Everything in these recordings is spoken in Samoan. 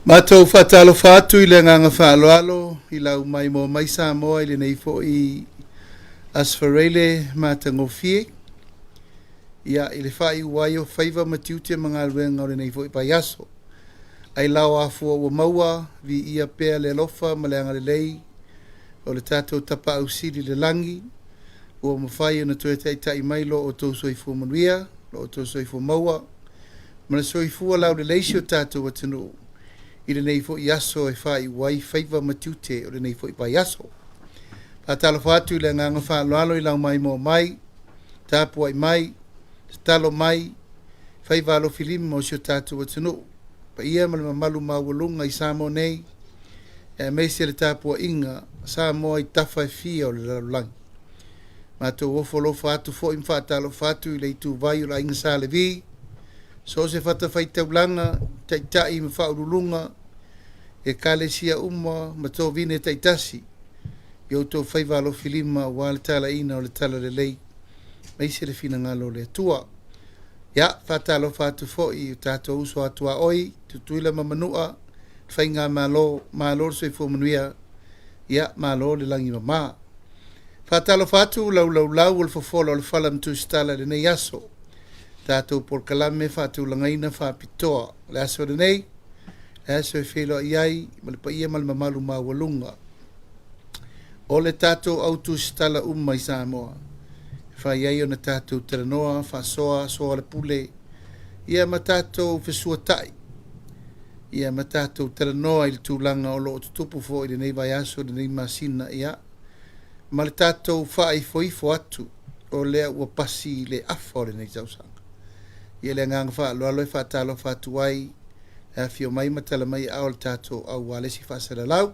Matou faatalofa atu i le agaga faaaloalo i lau maimoa mai Samoa i lenei foi Aso Faraile matagofie, ia, i le faaiu ai o faiva ma tiute ma galuega o lenei foi vaiaso. Ailao afua ua maua, viia pea le alofa ma le agalelei o le tatou Tapaau Sili i le lagi, ua mafai ona toe taitai mai lo outou soifua manuia, lo outou soifua maua, ma le soifua laulelei si o tatou atunuu i lenei foi aso e faaiu ai faiva ma tiute o lenei foi vaiaso. Faatalofa atu i le agaga faaaloalo i lau maimoa mai, tapuai mai, tatalo mai, faiva alofilima o si o tatou atunuu, paia ma le mamalu maualuga i Samoa nei, aemaise le tapuaiga a Samoa i tafa e fia o le lalolagi. Matou ofo alofa atu foi ma faatalofa atu i le ituvai o le Aiga Sa Levi, so o se fatafaitaulaga, taitai ma faauluuluga, ekalesia uma ma tovine taitasi i outou faiva alofilima aua le talaina o le talalelei aemaise le finagalo o le Atua. Ia, faatalofa atu foi i o tatou uso a tuaoi, Tutuila ma Manua, le Faigamalo, malo le soifua manuia, ia malo le lagi mama. Faatalofa atu lau laulau o le fofola o le fala ma tusitala i lenei aso. Tatou polokalame faatulagaina faapitoa. O le aso lenei, le aso e feiloai ai ma le paia ma le mamalu maualuga o le tatou au tusitala uma i Samoa. E fai ai ona tatou talanoa, faasoa, soa le pule, ia ma tatou fesuata'i, ia ma tatou talanoa i le tulaga o lo o tutupu foi i lenei vaiaso, lenei masina, ia, ma le tatou faaifoifo atu o lea ua pasi le afa o lenei tausaga. Ia le agaga faaaloalo e faatalofa atu ai le afio mai ma tala mai aao le tatou au ualesi faasalalau,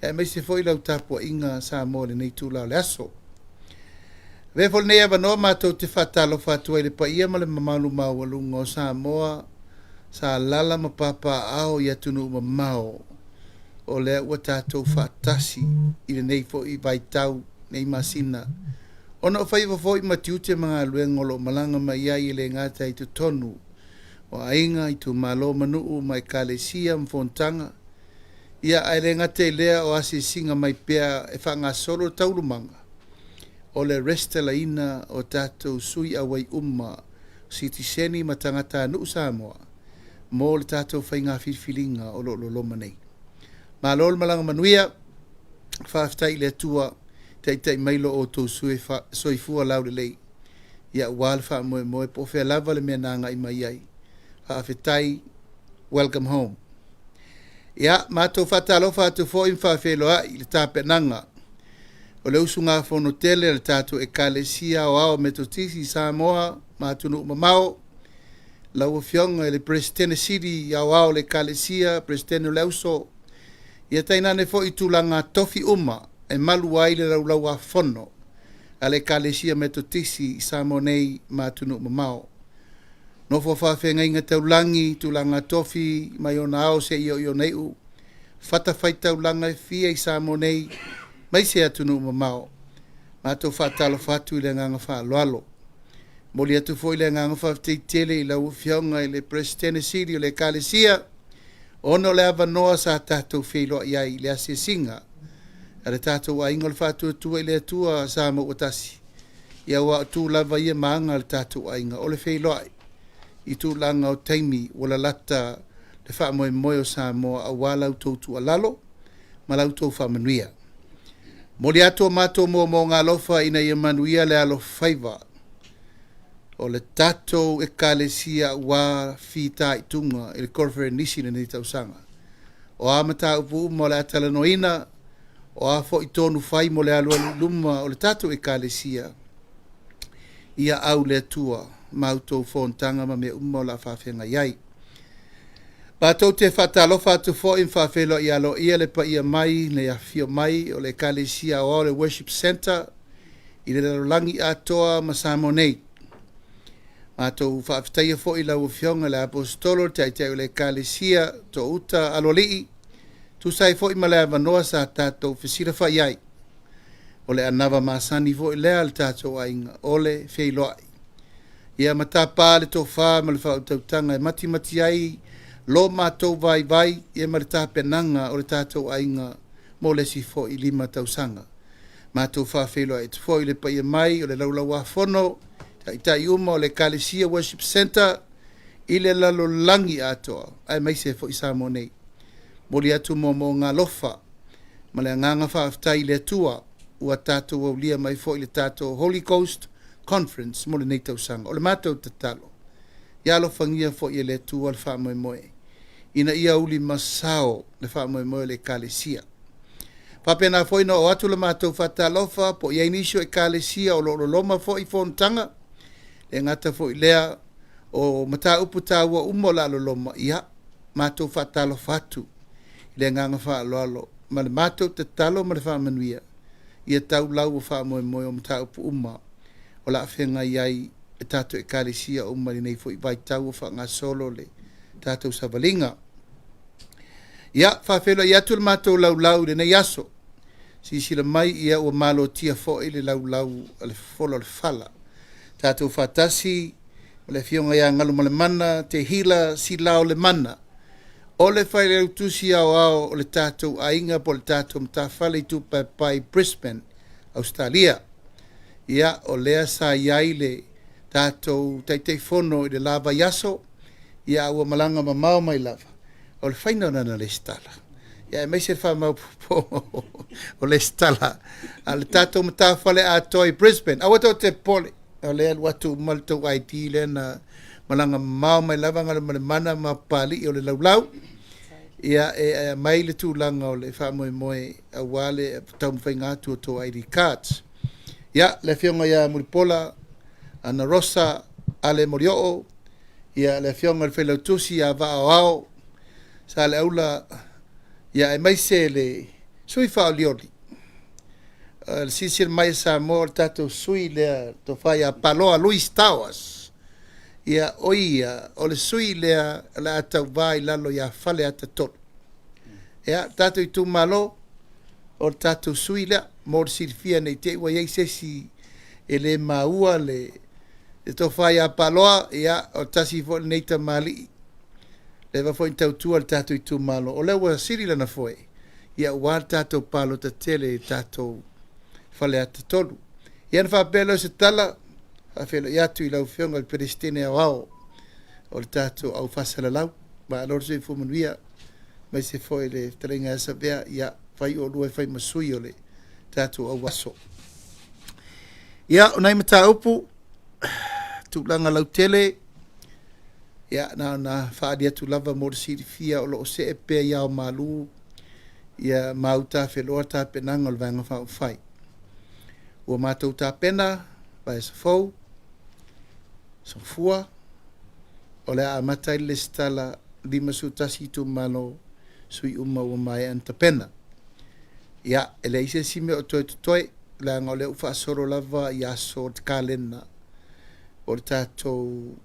aemaise foi lau tapuaiga Samoa i lenei itula o le aso. Avea foi lenei avanoa matou te faatalofa atu ai i le paia ma le mamalu maualuga o Samoa sa alaala ma papaaao i atunuu mamao o lea ua tatou faatasi i lenei foi vaitau, nei masina, ona o faiva foi ma tiute ma galuega o lo o malaga mai ai e le gata i totonu o aiga, itumalo ma nuu ma ekalesia ma fonotaga, ia ae le gata i lea o asiasiga mai pea e faagasolo le taualumaga o le resitalaina o tatou sui auai uma, sitiseni ma tagatanuu Samoa mo le tatou faiga filifiliga o lo o loloma nei. Malo le malaga manuia, faafetai i le Atua, taitai mai lo outou soifua laulelei, ia aua le faamoemoe po o fea lava le mea na agai mai ai. Faafetai, welcome home. Ia, matou faatalofa atu foi ma faafeiloai i le tapenaga o le usugafono tele a le tatou Ekalesia Aoao Metotisi i Samoa ma atunuu mamao, lau Afioga i le Peresetene Sili Aoao o le Ekalesia, Peresetene o le Auso, ia tainane foi tulaga tofi uma e malu ai le laulau-a-fono a le Ekalesia Metotisi i Samoa nei ma atunuu mamao. Nofo a faafeagaiga taulagi, tulaga tofi mai ona ao seia oo i ona iu, fatafaitaulaga e fia i Samoa nei ma isi atunuu mamao. Matou faatalofa atu i le agaga faaaloalo. Momoli atu foi le agaga faafetai tele i lau Afioga i le Peresetene Sili o le Ekalesia ona o le avanoa sa tatou feiloai ai i le asiasiga a le tatou aiga o le Faatuatua i le Atua Samoa ua Tasi. Ia aua o tu lava ia ma aga a le tatou aiga o le feiloai i tulaga o taimi ua lalata le faamoemoe o Samoa aua la outou tuualalo ma la outou faamanuia. Momoli atu o matou moomooga alofa ina ia manuia le alofaiva o le tatou Ekalesia aua fitaituga i le koneferenisi i lenei tausaga. O a mataupu uma o le a talanoaina, o a foi tonu fai mo le alualu i luma o le tatou Ekalesia, ia au le Atua ma outou fonotaga ma mea uma o le a faafeagai ai. Matou te faatalofa atu foi ma faafeiloai aloaia le paia mai le afifio mai o le Ekalesia Aoao le Worship Centre i le lalolagi atoa ma Samoa nei. Matou faafetaia foi lau Afioga i le Aposetolo, le Taitai o le Ekalesia, Toouta Aloalii, tusa ai foi ma le avanoa sa tatou fesilafai ai. O le anava masani foi lea a le tatou aiga, o le feiloai. Ia ma tapa le tofa ma le faautautaga e matimati ai Lo matou vaivai ia ma le tapenaga o le tatou aiga mo le isi foi 5 tausaga. Matou faafeiloai atu foi i le paia mai o le Laulau-a-Fono, taitai uma o le Ekalesia Worship Centre i le lalolagi atoa, aemaise foi Samoa nei. Momoli atu moomooga alofa ma le agaga faafetai i le Atua ua tatou aulia mai foi le tatou Holy Ghost Conference mo lenei tausaga. O le matou tatalo, ia alofagia foi e le Atua le faamoemoe, ina ia ulimasao le faamoemoe o le Ekalesia. Faapena foi ona oo atu le matou faatalofa po o i ai nisi o Ekalesia o lo o loloma foi fonotaga, e gata foi i lea o mataupu taua uma o le a loloma, ia, matou faatalofa atu i le agaga faaaloalo ma le matou tatalo ma le faamanuia, ia tau lau o faamoemoe o mataupu uma o le a feagai ai e tatou Ekalesia uma i lenei foi vaitau o faagasolo le tatou savaliga. Ia, faafeiloai atu le matou laulau i lenei aso. Silasila mai, ia ua malotia foi le laulau a le fofola o le fala. Tatou faatasi ma le Afioga ia Galumalemana Tehila Silao Lemana, o le Failautusi Aoao o le tatou aiga po o le tatou matafale i Tupaepae i Brisbane, Ausetalia. Ia, o lea sa i ai le tatou Taitaifono i le la vaiaso, ia a ua malaga mamao mai lava, o le faiga o lana resitala, ia aemaise le faamaopoopoga o resitala a le tatou matafale atoa i Brisbane. Aua tou te popole, o lea e alu atu uma le tou ID lea na malaga mamao mai lava Galumalemana ma Papalii o le laulau, ia e aumai le tulaga o le faamoemoe aua le taumafaiga atu o tou ID cards. Ia, le Afioga ia Mulipola Ana Rosa Ale Molioo, ia le Afioga i le Failautusi ia Vaaoao Saleaula, ia aemaise le sui faaolioli, le silasila mai a Samoa o le tatou sui lea, le tofa ia Paloa Louis Towers, ia o ia o le sui lea o le a tauva i lalo ia Faleata 3. Ia, tatou itumalo, o le tatou sui lea, mo le silafia ne i te i ua i ai se isi e le maua le tofa ia Paloa, ia, o tasi foi lenei tamalii, leva foi ona tautua le tatou itumalo, o lea ua sili lana foe, ia aua le tatou palota tele i le tatou Faleata 3. Ia ona faapea lea o se tala, faafeiloai atu i lau Afioga i le Peresetene Aoao o le tatou au faasalalau, malo le soifua manuia, aemaise foi le fetalaiga ia Savea, ia fai oulua e fai ma sui o le tatou auaso. Ia, o nai mataupu, tulaga lautele, ia na ona faaali atu lava mo le silafia o lo o see pea i ao malu ia ma utafeloa tapenaga o le Vaega Faaupufai. Ua matou tapena, vaiaso fou, Safua, o le a amata ai le lesitala 51 itumalo sui uma ua maea ona tapena. Ia, e leai se isi mea o toe totoe, leaga o lea ua faasolo lava i aso o le kalena o le tatou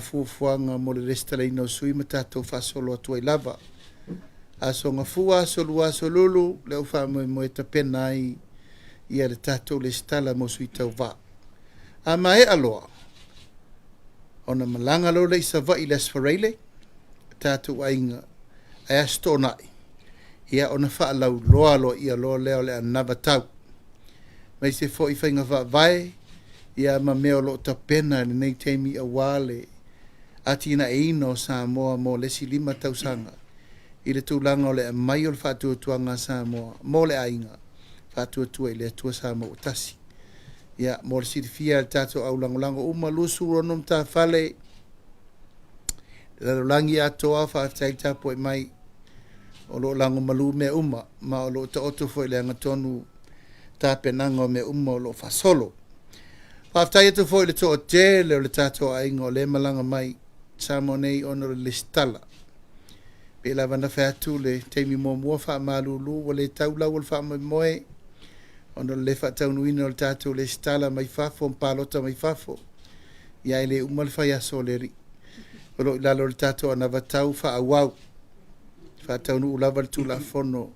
fuafuaga mo le resitalaina o sui ma tatou faasolo atu ai lava. Aso Gafua, aso Lua, aso Lulu, lea ua faamoemoe e tapena ai ia le tatou lesitala mo sui tauva. A maea loa, ona malaga loa lea i Savaii i le Aso Faraile, tatou aiga, ae Aso Toonai, ia ona faalauiloa aloaia loa lea o le anavatau, aemaise foi faiga faavae ia ma mea o lo o tapena i lenei taimi aua le atinaeina o Samoa mo le isi 5 tausaga i le tulaga o le aumai o le faatuatuaga a Samoa mo le aiga faatuatua i le Atua Samoa ua tasi. Ia, mo le silafia e le tatou au lagolago uma, 26 matafale, le lalolagi atoa, faafetai le tapuai mai, o lo o lagomalu mea uma, ma o lo o taoto foi i le agatonu tapenaga o mea uma o lo o faasolo. Faafetai atu foi i le toatele o le tatou aiga o lea e malaga mai Samoa nei ona o le lesitala. Pei lava ona fai atu le taimi muamua faamalulu ua le tau lau o le faamoemoe ona o le le faataunuuina o le tatou lesitala mai fafo ma palota mai fafo. Ia e le uma le fai aso o le alii. O lo o i lalo o le tatou anavatau faaauau. Faataunuu lava le Tulafono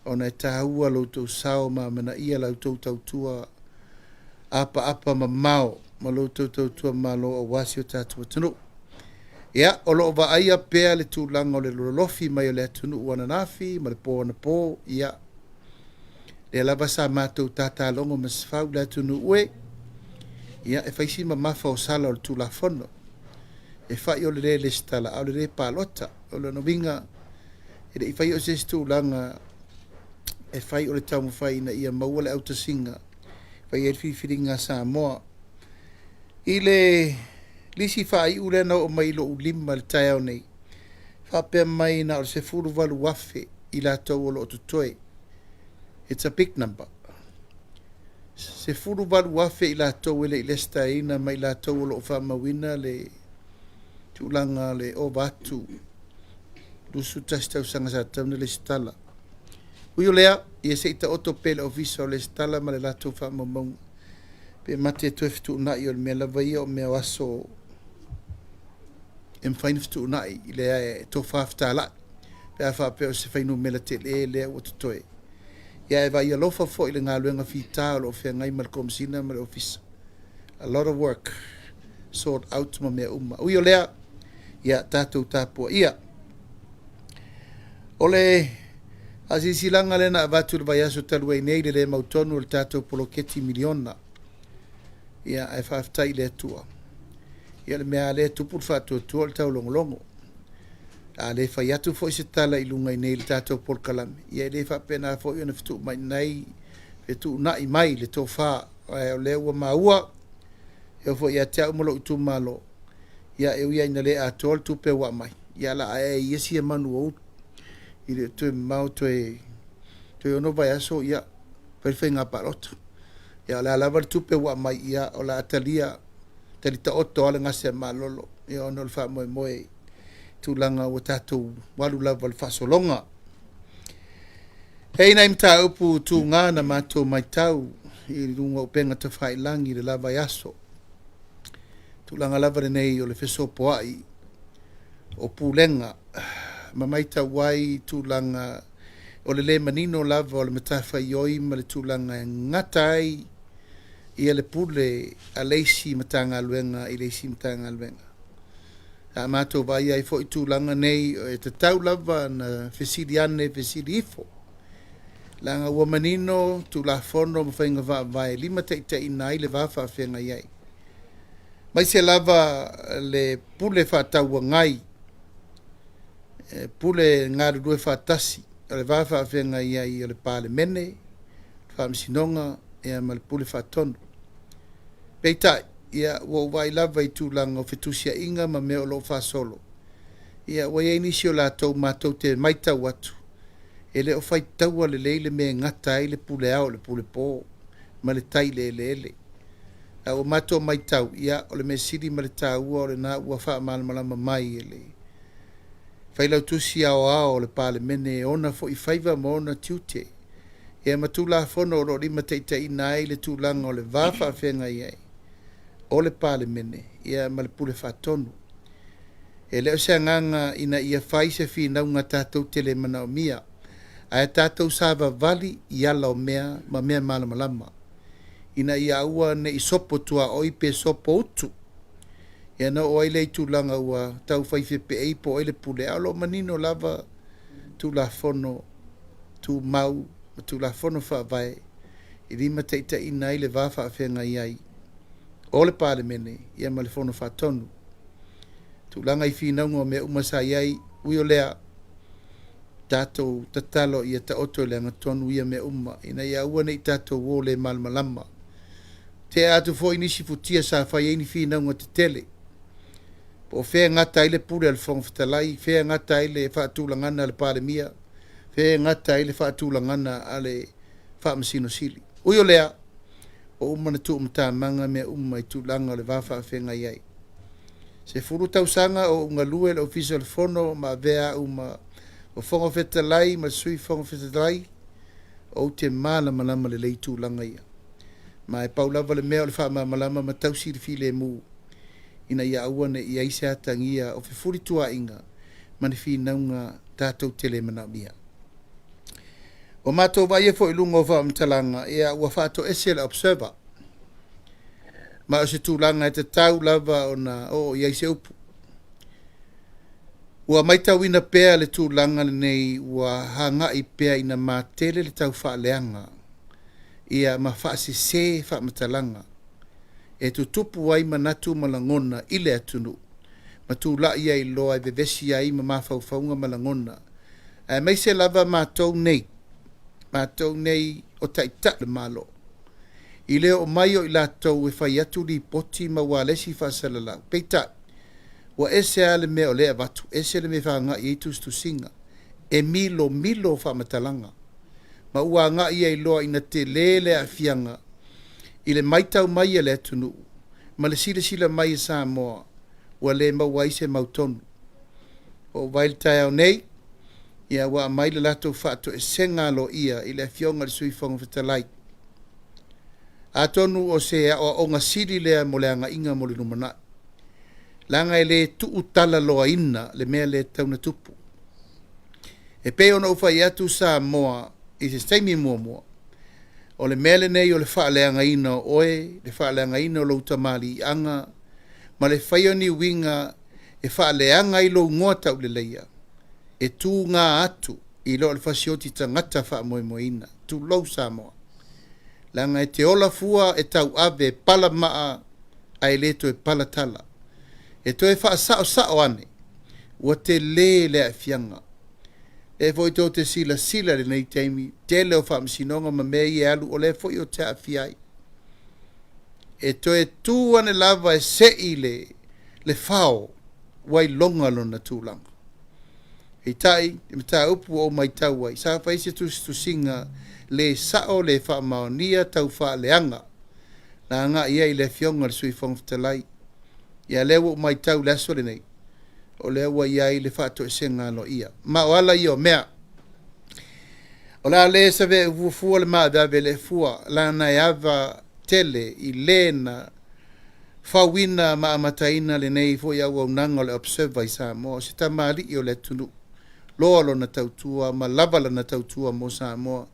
ona e taua lo outou sao ma amanaia la outou tautua apaapa mamao ma lo outou tautua malo aua si o tatou atunuu. Ia, o lo o vaaia pea le tulaga o le lolofi mai o le atunuu ananafi ma le po anapo, ia, lea lava sa matou tatalogo masefau le atunuu e, ia, e fai si mamafa o sala o le Tulafono. E fai o le le resitala a o le le palota. O lona uiga, e le i faia o se isi tulaga e fai o le taumafai ina ia maua le autasiga e fai ai le filifiliga a Samoa. I le lisi faaiu lea na oo mai i lou lima i le taeao nei, faapea mai na o le 18,000 i latou o lo o totoe. It's a big number. 18,000 i latou e le i resitalaina ma i latou o lo o faamauina le tulaga o le ova atu 21 tausaga sa tatau ona resitala. Ui o lea, ia se i taoto pea i le Ofisa o Resitala ma le latou faamaumauga pe mate toe fetuunai, o le mea lava ia o mea o aso e mafai ona fetuunai i le tofa fetalai pe a faapea o se fuainumera tele lea ua totoe. Ia ae vaai alofa foi i le galuega fita o lo o feagai ma le Komesina ma le Ofisa. A lot of work sort out ma mea uma. Ui o lea, ia tatou tapuaia. O le faasilasilaga lea na avatu i le vaiaso talu ai nei i le le mautonu o le tatou poloketi miliona. Ia, ae faafetai i le Atua. Ia o le mea lava lea e tupu le faatuatua o le taulogologo. A le fai atu foi se tala i luga i inei i le tatou polokalame, ia e le faapena foi ona fetuunai mai le tofa, ae o lea ua maua, e oo foi ia te au ma lou itumalo, ia e ui lava ina le atoa le tupe ua aumai, ia o le a ae ai ia sia manu ua ulu. E le o toe mamao toe 6 vaiaso fai le faiga palota. Ia a o le a lava le tupe ua aumai, ia o le a talia, tali taoto lava le gase a malolo, ia ona o le faamoemoe i tulaga ua tatou alu lava i le faasologa. E i ai nai mataupu tuga na matou matau i luga o upega tafailagi i le la vaiaso, tulaga lava lenei o le fesopoai o pulega ma matau ai i tulaga o le le manino lava o le matafaioi ma le tulaga e gata ai ia le pule a le isi Matagaluega i le isi Matagaluega. Sa matou vaaia ai foi tulaga nei e tatau lava ona fesili ane fesili ifo, leaga ua manino Tulafono ma faiga faavae e limataitaiina ai le va faafeagai ai, aemaise lava le pule faatauagai, pule galulue faatasi o le va faafeagai ai o le Palemene, le Faamasinoga ma le Pule Faatonu. Peitai, ia, ua ou vaai lava i tulaga o fetusiaiga ma mea o lo o faasolo, ia ua i ai nisi o latou matou te matau atu e le o faitaua lelei le mea e gata ai le pule ao i le pule po ma le tai i le eleele. Ae ua matou matau, ia, o le mea sili ma le taua o lena ua faamalamalama mai e le Failautusi Aoao o le Palemene e ona foi faiva ma ona tiute, ia ma Tulafono o lo o limataitaiina ai le tulaga o le va faafeagai ai o le Palemene ia ma le Pule Faatonu. E le o se agaga ina ia fai se finauga tatou te le manaomia, ae tatou savavali i ala o mea ma mea malamalama, ina ia aua ne i sopo tuaoi pe sopo utu. Ia ona oo ai lea i tulaga ua tau fai fepeei po o ai le pule, a o lo o manino lava Tulafono Tumau ma Tulafono Faavae e limataitaiina ai le va faafeagai ai o le Palemene ia ma le Fono Faatonu. Tulaga i finauga o mea uma sa i ai, ui o lea, tatou tatalo ia taoto i le agatonu ia mea uma ina ia aua ne i tatou o le malamalama. Tea atu foi nisi futia sa fai ai ni finauga tetele, po o fea e gata ai le pule a le Fofoga Fetalai, fea e gata ai le faatulagana a le Palemia, fea e gata ai le faatulagana a le Faamasino Sili. Ui o lea, ua uma ona tuumatamaga mea uma i tulaga o le va faafeagai ai. 10 tausaga o ou galue i le Ofisa o le Fono ma avea au ma Fofoga Fetalai ma Sui Fofoga Fetalai, ou te malamalama lelei i tulaga ia. Ma e pau lava le mea o le faamalamalama ma tausi le filemu ina ia aua ne i i ai se atagia o fefulituaaiga ma ni finauga tatou te le manaomia. Ua matou vaaia foi i luga o faamatalaga, ia ua faatoese le Observer, ma o se tulaga e tatau lava ona oo i ai se upu. Ua matauina pea le tulaga lenei ua agai pea ina matele le tau faaleaga ia ma faasese faamatalaga e tutupu ai manatu ma lagona i le atunuu ma tulai ai loa e vevesi ai ma mafaufauga ma lagona, aemaise lava matou nei, matou nei o Taitai o le Malo, i le oo mai o i latou e fai atu lipoti ma ualesi faasalalau. Peitai, ua ese lava le mea o lea e avatu, ese le mea e feagai ai tusitusiga, e milomilo faamatalaga, ma ua agai ai loa ina tele le aafiaga i le matau mai a le atunuu ma le silasila mai e Samoa ua le maua ai se mautonu. Ua ou vaai i le taeao nei, ia ua aumai le latou faatoesega aloaia i le Afioga i le Sui Fofoga Fetalai. Atonu o se aoaoga sili lea mo le agaiga mo le lumanai, leaga e le tuutalaloaina le mea lea e tatau ona tupu. E pei ona ou fai atu Samoa i se taimi muamua, o le mea lenei o le faaleagaina o oe, le faaleagaina o lou tamaliiaga, ma le faia o ni uiga e faaleaga ai lou igoa tauleleia, e tuga atu i lo le fasioti tagata faamoemoeina. Tulou Samoa. Leaga e te ola fua e tauave e pala maa ae le toe pala tala. E toe faasaosao ane, ua tele le aafiaga. E foi tou te silasila i lenei taimi, tele o faamasinoga ma mea ia e alu, o lea foi ou te aafia ai. E toe tu ane lava e sei le, le fao ua iloga lona tulaga. Peitai, i mataupu ua ou matau ai, sa fai se tusitusiga le sao, le faamaonia, tau faaleaga na agai ai i le Afioga i le Sui Fofoga Fetalai. Ia lea ua ou matau i le aso lenei, o lea ua i ai le faatoesega aloaia. Ma o ala ia o mea. O le a le saveai fuafua le maaveave i le efua, lana e ava tele i le na fauina ma amataina lenei foi auaunaga o le Observer i Samoa, o se tamalii o le atunuu, loa lona tautua ma lava lana tautua mo Samoa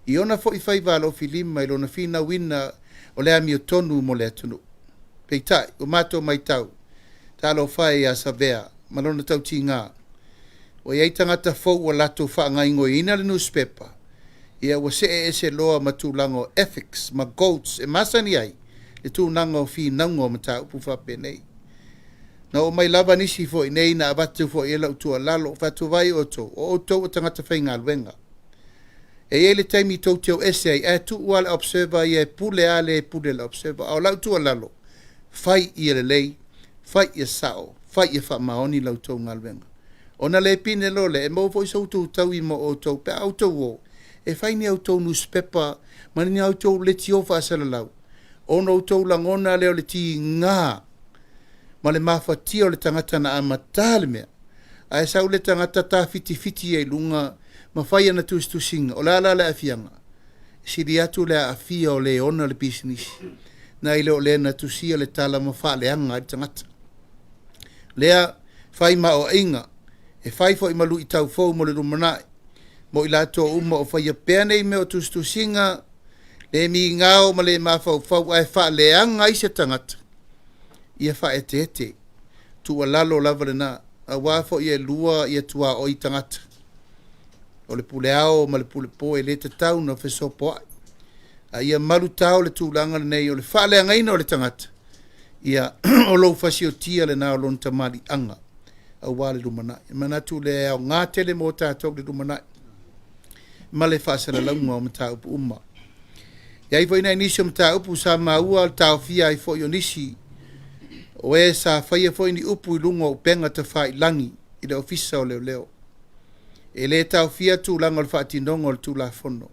i ona foi faiva alofilima i lona finauina o le amiotonu mo le atunuu. Peitai, ua matou matau, talofa e ia Savea ma lona tautiga, ua i ai tagata fou ua latou faagaoigoiina le nusipepa, ia ua see ese loa ma tulaga o ethics ma codes e masani ai le tulaga o finauga o mataupu faapenei. Na oo mai lava nisi foi nei na avatu foi i ai lau tuualalo, fai atu, Vaai outou, o outou o tagata faigaluega. E i ai le taimi tou te o ese ai, ae tuu lava le Observer ia e pule lava le pule i le Observer. A o lau tuualalo, fai ia lelei, fai ia sao, fai ia faamaoni la outou galuega. Ona le pine loa lea, e maua foi se utu taui mo outou pe a outou o e fai ni a outou nusipepa ma ni a outou leitio faasalalau, ona outou lagona lea o le tiga ma le mafatia o le tagata na amata le mea, ae sau le tagata tafitifiti ai i luga ma fai ana tusitusiga. O le a la le aafiaga? E sili atu le aafia o le ona le pisinisi nai le o le na tusia le tala ma faaleaga ai le tagata. Lea fai ma aoaiga, e fai foi ma luitau fou mo le lumanai, mo i latou uma o faia pea nei mea o tusitusiga, le migao ma le mafaufau ae faaleaga ai se tagata, ia faaeteete. Tuualalo lava lena, aua foi e lua ia tuaoi tagata. O le pule ao ma le pule po e le tatau ona fesopoai. A ia malutao le tulaga lenei o le faaleagaina o le tagata, ia o lou fasiotia lena o lona tamaliiaga aua le lumanai. E manatu lea e aoga tele mo tatou le lumanai ma le faasalalauga o mataupu uma. E i ai foi nai nisi o mataupu sa maua le taofia ai foi o nisi o e sa faia foi ni upu i luga o upega tafailagi i le Ofisa o Leoleo. E le taofia tulaga o le faatinoga o le Tulafono,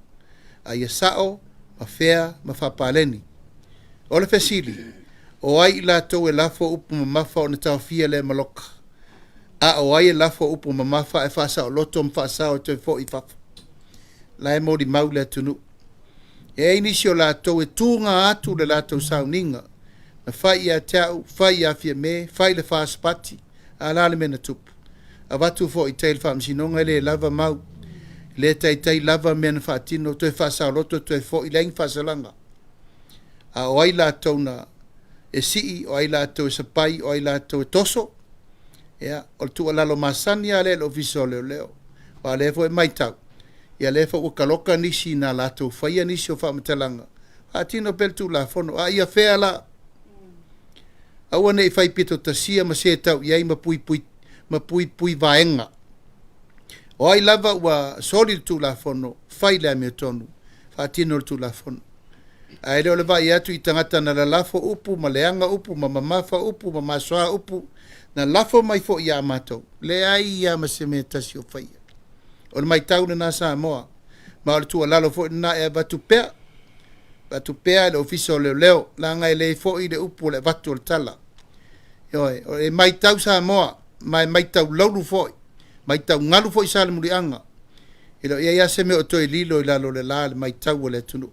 a ia sao ma fea ma faapaleni. O le fesili, o ai i latou e lafo upu mamafa ona taofia lea ma loka? A o ai e lafo upu mamafa ae faasaoloto ma faasao e toe foi i fafo? La e molimau le atunuu. E i ai nisi o latou e tuga atu le latou sauniga, na fai ia te au, fai ia Fiame, fai i le FAST Party, a o le a le mea na tupu? Avatu foi i tai i le faamasinoga e le lava mau, e le taitai lava mea na faatino, toe faasaoloto toe foi, leai ni faasalaga. A o ai latou na e sii, o ai latou e sapai, o ai latou e toso? Ia, o le tuualalo masani lava lea i le Ofisa o Leoleo, aua o lea foi e matau, ia lea foi ua taloka nisi na latou faia nisi o faamatalaga, faatino pea le Tulafono. A ia fair la, aua ne i fai pito tasia ma setau i ai ma puipui, ma puipui vaega. O ai lava ua soli le Tulafono, fai le amiotonu, faatino le Tulafono. Ae le o le vaai atu i tagata na lalafo upu ma leaga upu ma mamafa upu ma masoa upu, na lafo mai foi ia matou, leai lava ma se mea e tasi o faia. O le matau lena Samoa, ma o le tuualalo foi lena e avatu pea, avatu pea i le Ofisa o Leoleo, leaga e le foi le upu o le avatu o le tala. Ioe, e matau Samoa, ma e matau laulu foi, matau galu foi Salemuliaga, e le o i ai lava se mea o toe lilo i lalo o le la i le matau a le atunuu.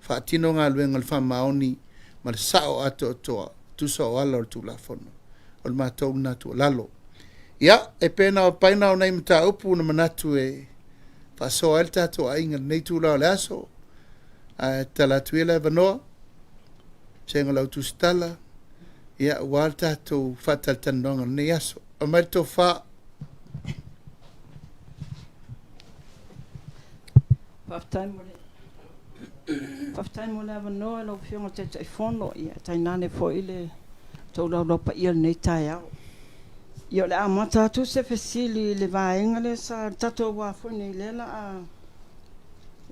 Faatino galuega i le faamaoni ma le sao atoatoa, tusa o ala o le Tulafono. O le matou lena tuualalo. Ia, e pei na o le pau lena o nai mataupu na manatu e faasoa ai le tatou aiga i lenei itula o le aso, ae tatala atu ia le avanoa, vasega o lau tusitala, ia aua le tatou faatalatalanoaga o lenei aso. Aumai le tofa. Faafetai mo le Faafetai mo le avanoa i lau Afioga i le Taitaifono, ia tainane foi le tou laulau paia i lenei taeao. Ia o le a amata atu se fesili i le vaega lea sa, le tatou a foi nei lea o le a,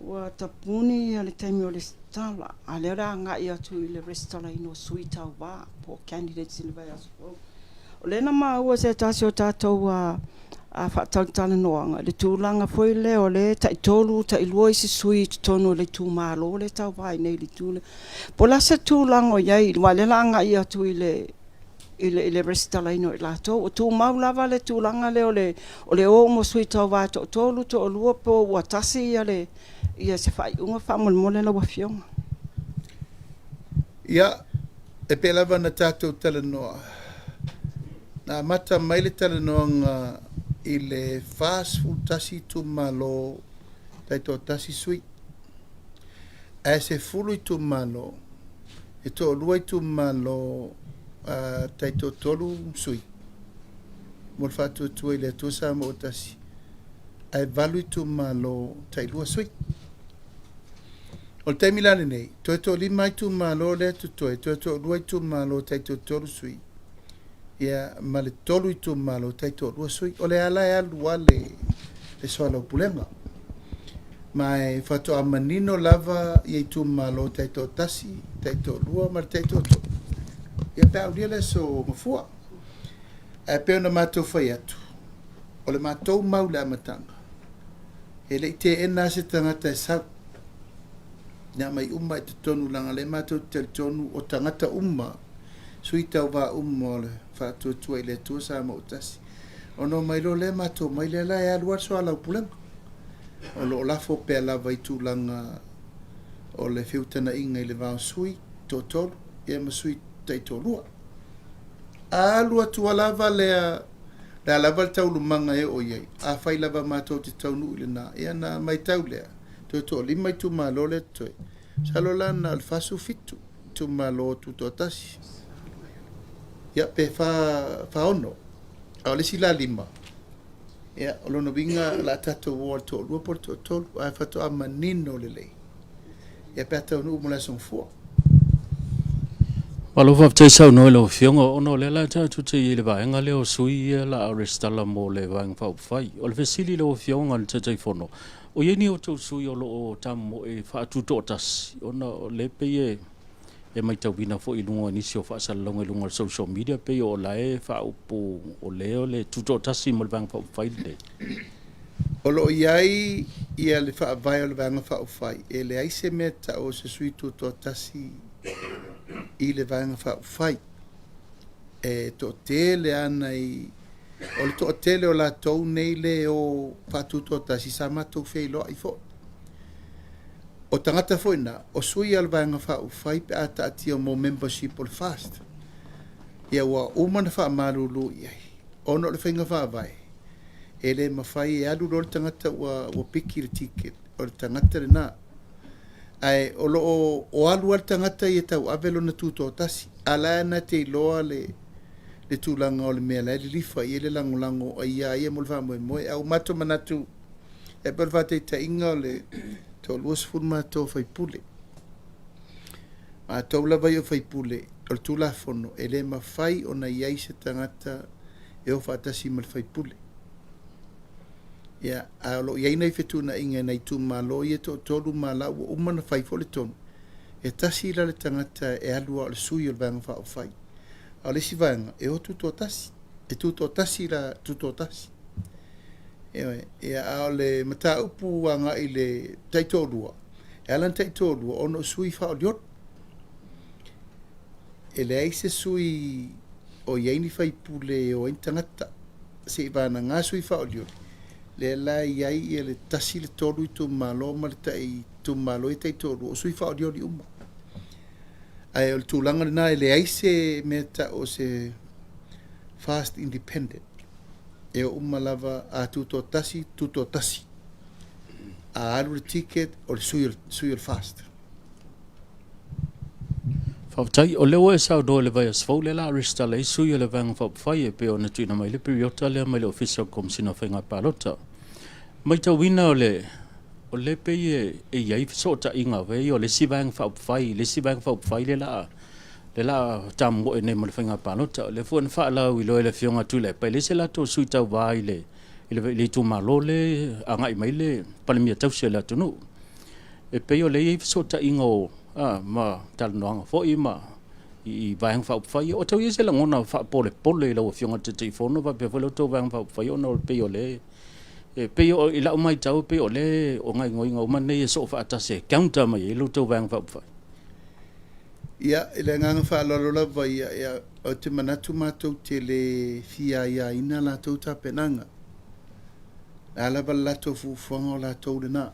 ua tapuni le taimi o le resitala, a o lea o le a agai atu i le resitalaina o sui tauva po o candidates i le vaiaso fou. O lea na maua e se tasi o tatou faatalatalanoaga le tulaga foi lea o lea e taitolu, tailua isi sui i totonu o le itumalo lea e tauva ai nei i le itu lea. Po o le a se tulaga o i ai aua o lea o le a agai atu i le resitalaina o i latou. O tumau lava le tulaga lea o le o uma o sui tauva e toatolu, toalua po ua tasi se faaiuga faamolemole lau Afioga? Ia, e pei lava ona tatou talanoa, na amata mai le talanoaga i le 41 itumalo taitoatasi sui, ae 10 itumalo, e toalua itumalo taitoatolu sui mo le Faatuatua i le Atua Samoa ua Tasi, ae 8 itumalo tailua sui. O le taimi la lenei, toe toalima itumalo lea e totoe, toe toalua itumalo taitoatolu sui, ia ma le tolu itumalo taitoalua sui. O lea la e alu lava le soalaupulega. Ma e faatoa manino lava ia itumalo taitoatasi, taitoalua ma le taitoatolu, ia pe a aulia le aso Gafua. Ae pei ona matou fai atu, o le matou mau i le amataga, e le i teena lava se tagata e sau, na aumai uma i totonu leaga o lea matou te talitonu o tagata uma, sui tauva uma o le Faatuatua i le Atua Samoa ua Tasi. Ona omai loa lea matou omai lea la e alu lava le soalaupulega. O lo o lafo pea lava i tulaga o le feutagaiga i le va o sui toatolu ia ma sui taitoalua. A alu atu lava lea, o le a lava le taualumaga e oo i ai, afai lava matou te taunuu i lena, ia ona matau lea, toe toalima itumalo lea e totoe, masalo la na o le 47 itumalo tutoatasi, ia pe 46, a o le isi la 5, ia o lona uiga o le a tatou o lava i le toalua po o le toatolu, ae faatoa manino lelei ia pe a taunuu mo le Aso Gafua. Malo faafetai saunoa i lau Afioga, ona o lea la tatou te i ai i le vaega lea o sui ia o le a resitala mo le Vaega Faaupufai. O le fesili i lau Afioga i le Taitaifono, o i ai ni outou sui o lo o tamomoe e faatutoatasi, ona o lea e pei e matauina foi i luga o nisi o faasalalauga i luga o le social media, pei o la e faaupu o lea o le tutoatasi mo le Vaega Faaupufai lenei. O lo o i ai ia le faavae o le Vaega Faaupufai, e leai se mea e tau o se sui tutoatasi i le Vaega Faaupufai. E toatele lava nai... o le toatele o latou nei le o faatutoatasi sa matou feiloai foi. O tagata foi na, o sui o le Vaega Faaupufai pe a taatia mo membership o le FAST. Ia ua uma ona faamalulu i ai, ona o le faiga faavae, e le mafai e alu loa le tagata ua piki le ticket, o le tagata lena. Ae o lo o alu lava le tagata ia e tauave lona tutoatasi, a o la e na te iloa le le tulaga o le mea la e lilifa i ai le lagolago a ia ia mo le faamoemoe. Ae ua matou manatu e pei o le faataitaiga o le toa-20 matou o faipule. Matou lava ia o faipule, o le Tulafono e le mafai ona i ai se tagata e o faatasi ma le faipule. Ia, ae o lo o i ai nai fetuunaiga i nai itumalo ia e toatolu ma la ua uma ona fai foi le tonu, e tasi la le tagata e alu lava o le sui o le Vaega Faaupufai. A o le isi vaega, e o tutoatasi, e tutoatasi la, tutoatasi. Ioe, ia, a o le mataupu agai i le taitoalua, e ala ona taitoalua ona o sui faaolioli. E leai se sui o i ai ni faipule e o ai ni tagata, seivagana sui faaolioli, lea la e i ai le 1 i le 3 itumalo ma le tai itumalo ia taitoalua, o sui faaolioli uma. Ae o le tulaga lena, e leai se mea e tau o se fast independent. E o uma lava a tutoatasi, tutoatasi. A alu le ticket, o le sui o le fast. Faafetai. O lea ua e saunoa i le vaiaso fou lea o le a resitala ai sui o le Vaega Faaupufai e pei ona tuuina mai le piriota lea mai le Ofisa o le Komesina o Faiga Palota. Matauina o le o lea pei e i ai fesootaiga foi ia o le isi Vaega Faaupufai i le isi Vaega Faaupufai lea o le a lea o le a tamomoe nei mo le Faiga Palota. O lea foi na faalauiloa e le Afioga a Tuilaepa e leai se latou sui tauva i le i le itumalo lea e agai mai le Palemia tausi o le atunuu. E pei o lea e i ai fesootaiga o ma talanoaga foi ma i Vaega Faaupufai. O tau i ai se lagona faapolepole i lau Afioga i le Taitaifono faapea foi la outou Vaega Faaupufai ona o pei o lea e pei o i lau matau e pei o lea o gaoioiga uma nei e soo faatasi e counter mai ai la outou Vaega Faaupufai. Ia, i le agaga faaaloalo lava ia, ia, ou te manatu matou te le fia aiaina latou tapenaga. O le a lava le latou fuafuaga o latou lena.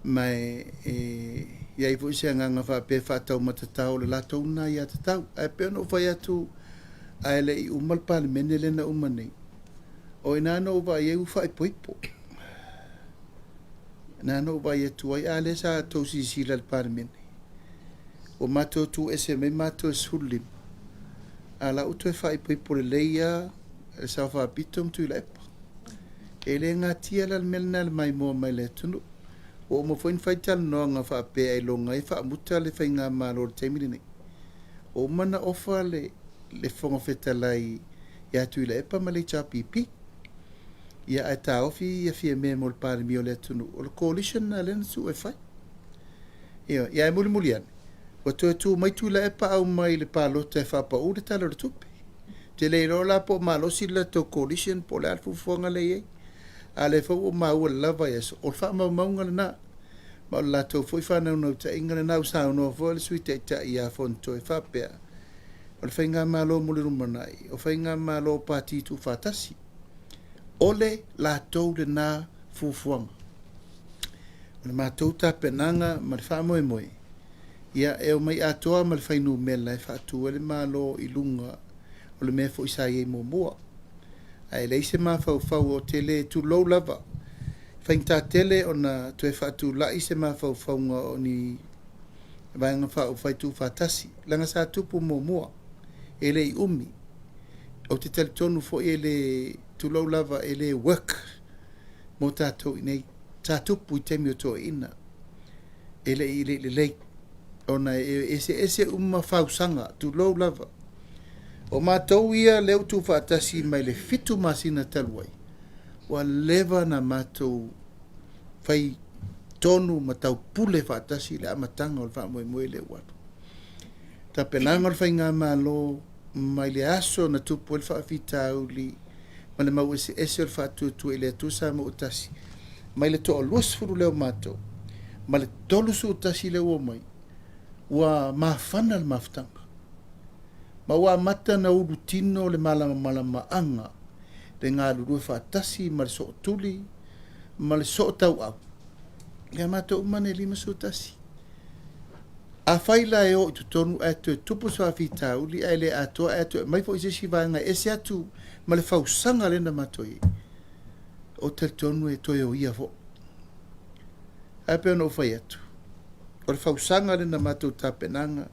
Ma e i ai foi se agaga faapea e faataumatatao o le latou lena aiatatau. Ae pei ona ou fai atu, ae le i uma le Palemene lea na uma nei, o i ina na ou vaai ai ua faaipoipo. Na na ou vaai atu ai, a lea sa outou silasila i le Palemene, ua matou tu ese mai matou e 15, a la ua toe faaipoipo lelei lava le Sao Faapito ma Tuilaepa. E le natia la le mea lena i le maimoa mai le atunuu. Ua uma foi ona fai talanoaga faapea ailoga e faamuta le faigamalo i le taimi lenei. Ua uma ona ofa le Fofoga Fetalai ia Tuilaepa ma le HRPP. Ia ae taofi ia Fiame mo le Palemia o le atunuu. O le coalition lena lea na tuu e fai. Ioe, ia ae mulimuli ane, ua toe tu mai Tuilaepa aumai i le palota e faapau le Tala o le Tupe. Ou te le iloa la po o malosi le latou coalition po o le a le fuafuaga lea e i ai. A o lea foi ua ou maua i le la vaiaso, o le faamaumauga lena, ma o le latou foi faanaunautaiga lena. Ua saunoa foi le Sui Taitai ia Fonotoe e faapea, o le faigamalo mo le lumanai, o faigamalo pati tuufaatasi. O le latou lena fuafuaga. O le matou tapenaga ma le faamoemoe, ia e omai atoa ma le fuainumera e faatu ai le Malo i luga o le mea foi sa i ai muamua. Ae leai se mafaufau ou te le tulou lava, e faigata tele ona toe faatulai se mafaufauga o ni Vaega Faaupufai Tuufaatasi, leaga sa tupu muamua, e le i umi. Ou te talitonu foi e le, tulou lava, e le work mo tatou i inei. Sa tupu i taimi o toeaiina, e le i lelei ona e eseese uma fausaga, tulou lava. O matou ia lea ua tuufaatasi mai le 7 masina talu ai, ua leva ona matou fai tonu ma taupule faatasi le amataga o le faamoemoe lea ua alu. Tapenaga o le faigamalo mai le aso na tupu ai le faafitauli ma le mau eseese o le faatuatua i le Atua Samoa tasi, mai le toa 20 lea o matou ma le 31 lea ua omai, ua mafana le mafutaga ma ua amata ona ulutino le malamalamaaga, le galulue faatasi ma le sootuli ma le sootauau ia matou uma nei 51. Afai la e o i totonu ae toe tupu se faafitauli ae le atoa ae toe aumai foi se isi vaega e ese atu ma le fausaga lea na matou i ai, ou te talitonu e toe oia foi. Ae pei ona ou fai atu, o le fausaga lea na matou tapenaga,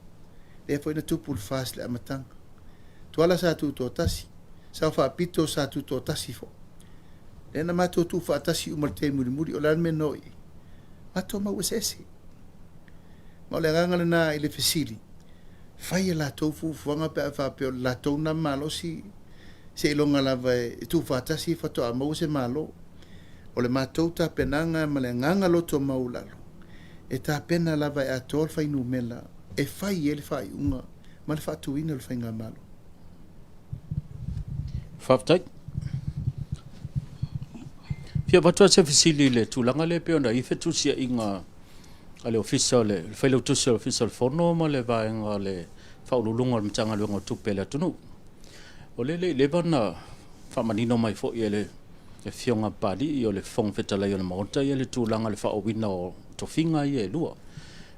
lea foi na tupu i le FAST i le amataga. Tuala sa tutoatasi, Sao Faapito sa tutoatasi foi. Lea na matou tuufaatasi uma i le taimi mulimuli, o le a le mea na oo i ai? Matou mau eseese. Ma o le agaga lena i le fesili, fai a latou fuafuaga pe a faapea o le latou lena malosi seiloga lava e tuufaatasi faatoa maua se Malo. O le matou tapenaga ma le agaga loto maualalo, e tapena lava e atoa le fuainumera e fai ai le faaiuga ma le faatuina o le faigamalo. Faafetai. Fia avatu lava se fesili i le tulaga lea e pei ona i ai fetusiaiga a le Ofisa o le Failautusi o le Ofisa o le Fono ma le vaega o le Faauluuluga o le Matagaluega o Tupe a le atunuu. O lea e le i leva ona faamanino mai foi e le Afioga a Papalii o le Fofoga Fetalai o le Maota ia le tulaga o le faaooina o tofiga ia e lua.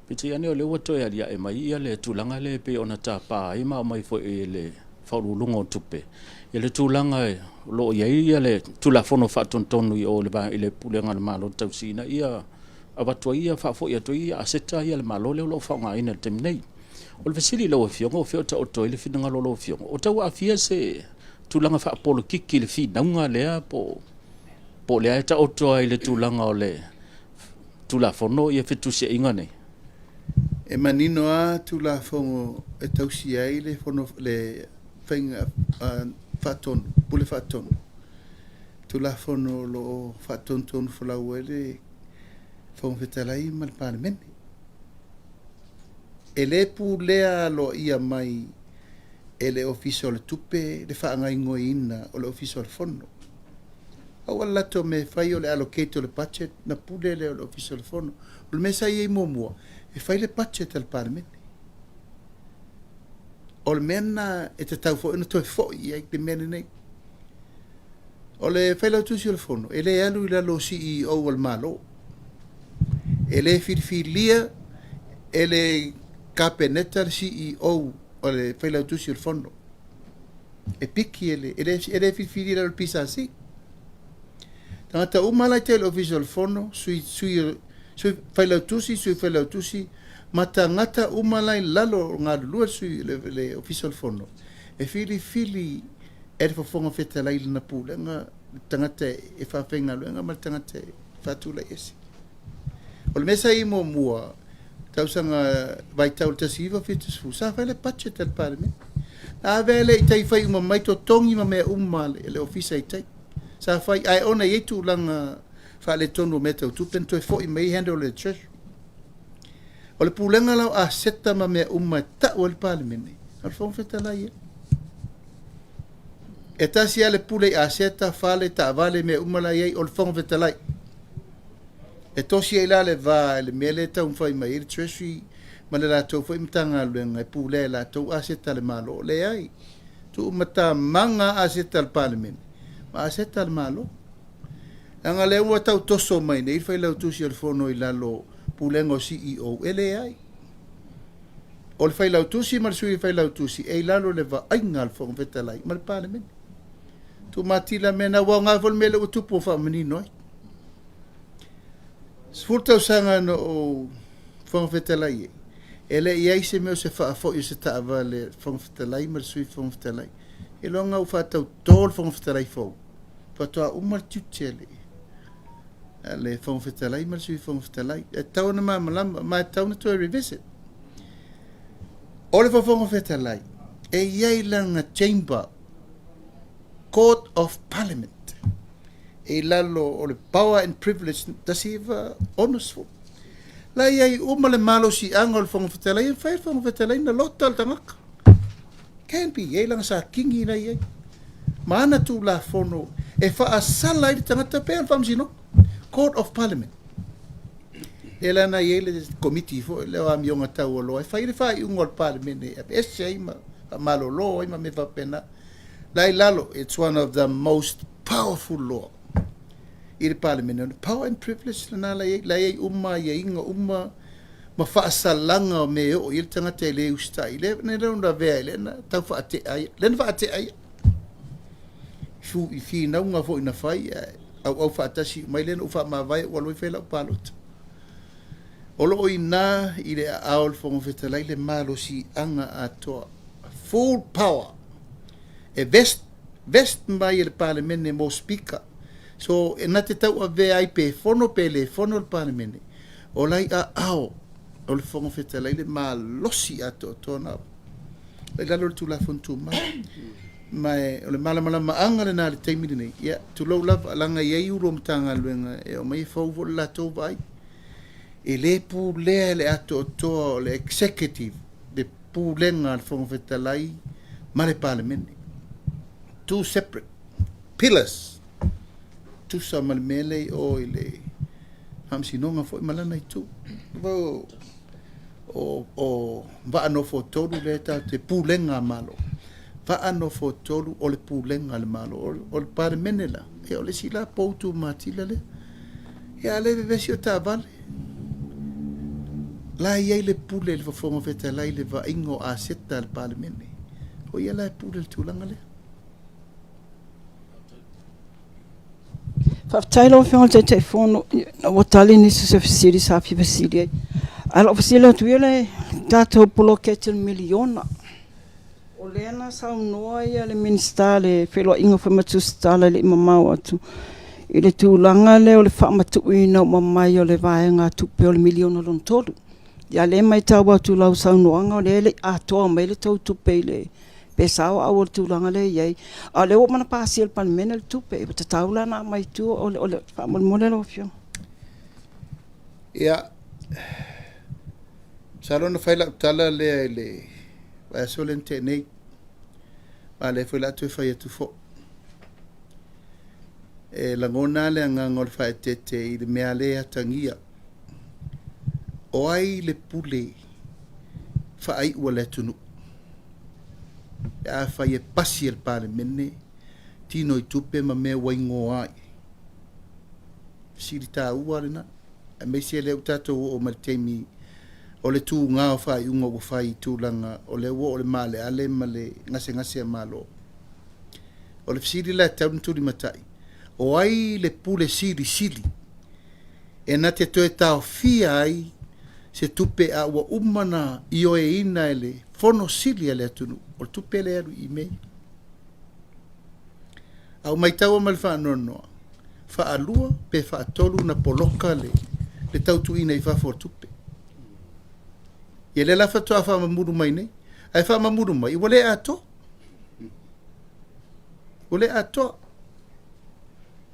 Peitai ane o lea ua toe aliae mai le tulaga lea e pei ona tapa ai ma aumai foi e le Faauluuluga o Tupe le tulaga o lo o i ai le Tulafono Faatonutonu i o i le Pulega a le Malo Tausi ina ia avatu ai ia faafoi atu ai aseta ia a le Malo lea o lo o faaaogaina i le taimi nei. O le fesili i lau Afioga, o fea o taoto ai le finagalo o lau Afioga? O tau aafia se tulaga faapolokiki i le finauga lea po o lea e taoto ai i le tulaga o le Tulafono ia fetusiaiga nei? E manino lava Tulafono e tausia ai le fono le faiga faatonu, pule faatonu. Tulafono o lo o faatonutonu folau ai le Fofoga Fetalai ma le Palemene. E le pulea aloaia mai e le Ofisa o le Tupe le faagaoioiina o le Ofisa o le Fono. Aua le latou mea e fai o le allocate o le budget na pule lea o le Ofisa o le Fono. O le mea sa i ai muamua, e fai le budget a le Palemene. O le mea lena e tatau foi ona toe foi i ai le mea lenei. O le Failautusi o le Fono, e le alu i lalo o CEO o le Malo. E le filifilia e le Kapeneta le CEO o le Failautusi o le Fono. E piki e le, e le, e le filifilia i lalo o le PSC. Tagata uma la i tai i le Ofisa o le Fono, sui, sui, sui failautusi, sui failautusi, ma tagata uma la i lalo o galulue le, sui, le, le Ofisa o le Fono, e filifili e le Fofoga Fetalai lana pulega, le tagata e faafaigaluega ma le tagata e faatulai ese. O le mea sa i ai muamua, tausaga vaitau le 1970, sa fai le budget a le Palemene. Na ave lea i tai fai uma mai totogi ma mea uma a le ofisa i tai. Sa fai, ae ona e i ai tulaga faaletonu o mea tau tupe, na toe foi mai handle e le Treasury. O le pulega la o aseta ma mea uma e tau ai le Palemene, o le Fofoga Fetalai ia. E tasi lava le pule i aseta, fale, taavale, mea uma la e i ai, o le Fofoga Fetalai. E tosi ai la le va i le mea lea e taumafai mai ai le Treasury ma le latou foi Matagaluega e pulea e latou aseta a le Malo. Leai, tuumatamaga aseta a le Palemene ma aseta a le Malo. Leaga lea ua tau toso mai nei le Failautusi o le Fono i lalo pulega o CEO, e leai. O le Failautusi ma le Sui Failautusi e i lalo le vaaiga a le Fofoga Fetalai ma le Palemene. Tuumatila mea na, ua aoga foi le mea lea ua tupu ua faamanino ai. 10 tausaga na ou Fofoga Fetalai ai, e le i ai se mea o se faafoi o se taavale a le Fofoga Fetalai ma le Sui Fofoga Fetalai. Iloga ua faatauto le Fofoga Fetalai fou, faatoa uma le tiute a le Fofoga Fetalai ma le Sui Fofoga Fetalai. E tatau ona malamalama, ma e tatau ona toe revisit. O le Fofoga Fetalai, e i ai lana chamber, Court of Parliament, e i lalo o le Power and Privilege 1960. La i ai uma le malosiaga o le Fofoga Fetalai, e mafai le Fofoga Fetalai na lota le tagata. Can be, e i lana sakini la i ai. Ma ana tulafono e faasala ai le tagata pe a le faamasinoga. Court of Parliament. E la na i ai le komiti foi le o amioga taualoa e fai le faaiuga o le Palemene e aveese ai ma faamalolo ai ma mea faapena. La i lalo, it's one of the most powerful law i le Palemene. O le power and privilege lena la i ai, la i ai uma aiaiga uma ma faasalaga o mea e oo i ai le tagata e le usitai. Le ne lea ona avea ai lea na tau faatea ai, lea na faatea ai. Fu i finauga foi na fai, ae auau faatasi mai lea na ou faamavae ou alu ai fai lau palota. O lo o i ina i le aao o le Fofoga Fetalai le malosiaga atoa, full power. E vest, vest mai e le Palemene mo Speaker. So, e na te tauavea ai pe fono pe le fono le Palemene, o la i aao o le Fofoga Fetalai le malosi atoatoa na i lalo o le Tulafono Tumau. Ma e, o le malamalamaaga lena i le taimi lenei, ia, tulou lava, leaga e i ai ulu o Matagaluega e omai e fou foi le latou vaai. E le pulea e le atoatoa o le Executive le pulega a le Fofoga Fetalai ma le Palemene. Two separate pillars. Tusa ma le mea lea i o i le Faamasinoga foi ma lana itu. O, o vaa nofotolu lea tatou te pulega a Malo. Vaa nofotolu o le pulega a le Malo. O le Palemene la, ia o le isi la pou tumatila lea. Ia a le vevesi o taavale. La e i ai le pule i le Fofoga Fetalai i le vaaiga o aseta a le Palemene. O ia la e pule i le tulaga lea. Faafetai lau Afioga i le Taitaifono, ina ua tali nisi o se fesili sa fia fesili ai. Ae o lau fesili atu ia le tatou poloketi o le miliona. O lea na saunoa ia le Minisita i le feiloaiga foi ma Tusitala e le i mamao atu i le tulaga lea o le faamatuuina uma mai o le vaegatupe o le miliona lona tolu. Ia lea e matau atu i lau saunoaga o lea e le i atoa mai le tou tupe i le pe sao au o le tulaga lea e i ai. A o lea ua uma ona pasia e le Palemene le tupe, ua tatau la ona aumai i tua o le faamolemole lau Afioga. Ia, masalo na fai lau tala lea i le vaiaso lea na tea nei, ma o lea foi o le a toe fai atu foi. E lagona lava le agaga o le faaeteete i le mea lea e atagia. O ai le pule faaiu a le atunuu? Pe afai e pasi e le Palemene tino i tupe ma mea ua igoa ai. Fesili taua lena, aemaise lea ua tatou oo mai i le taimi o le tuga o faaiuga ua fai i tulaga o lea ua oo i le maaleale ma le gasegase a Malo. O le fesili la e tatau ona tulimatai, o ai le pule silisili e na te toe taofia ai se tupe a ua uma ona ioeina e le Fono Sili a le atunuu, o le tupe lea e alu i mea ia. A ua maitaua ma le faanoanoa, faalua pe faatolu ona poloka le, le tautuuina i fafo o le tupe. Ia lea la faatoa faamamulu mai nei, ae faamamulu mai ua le atoa. Ua le atoa.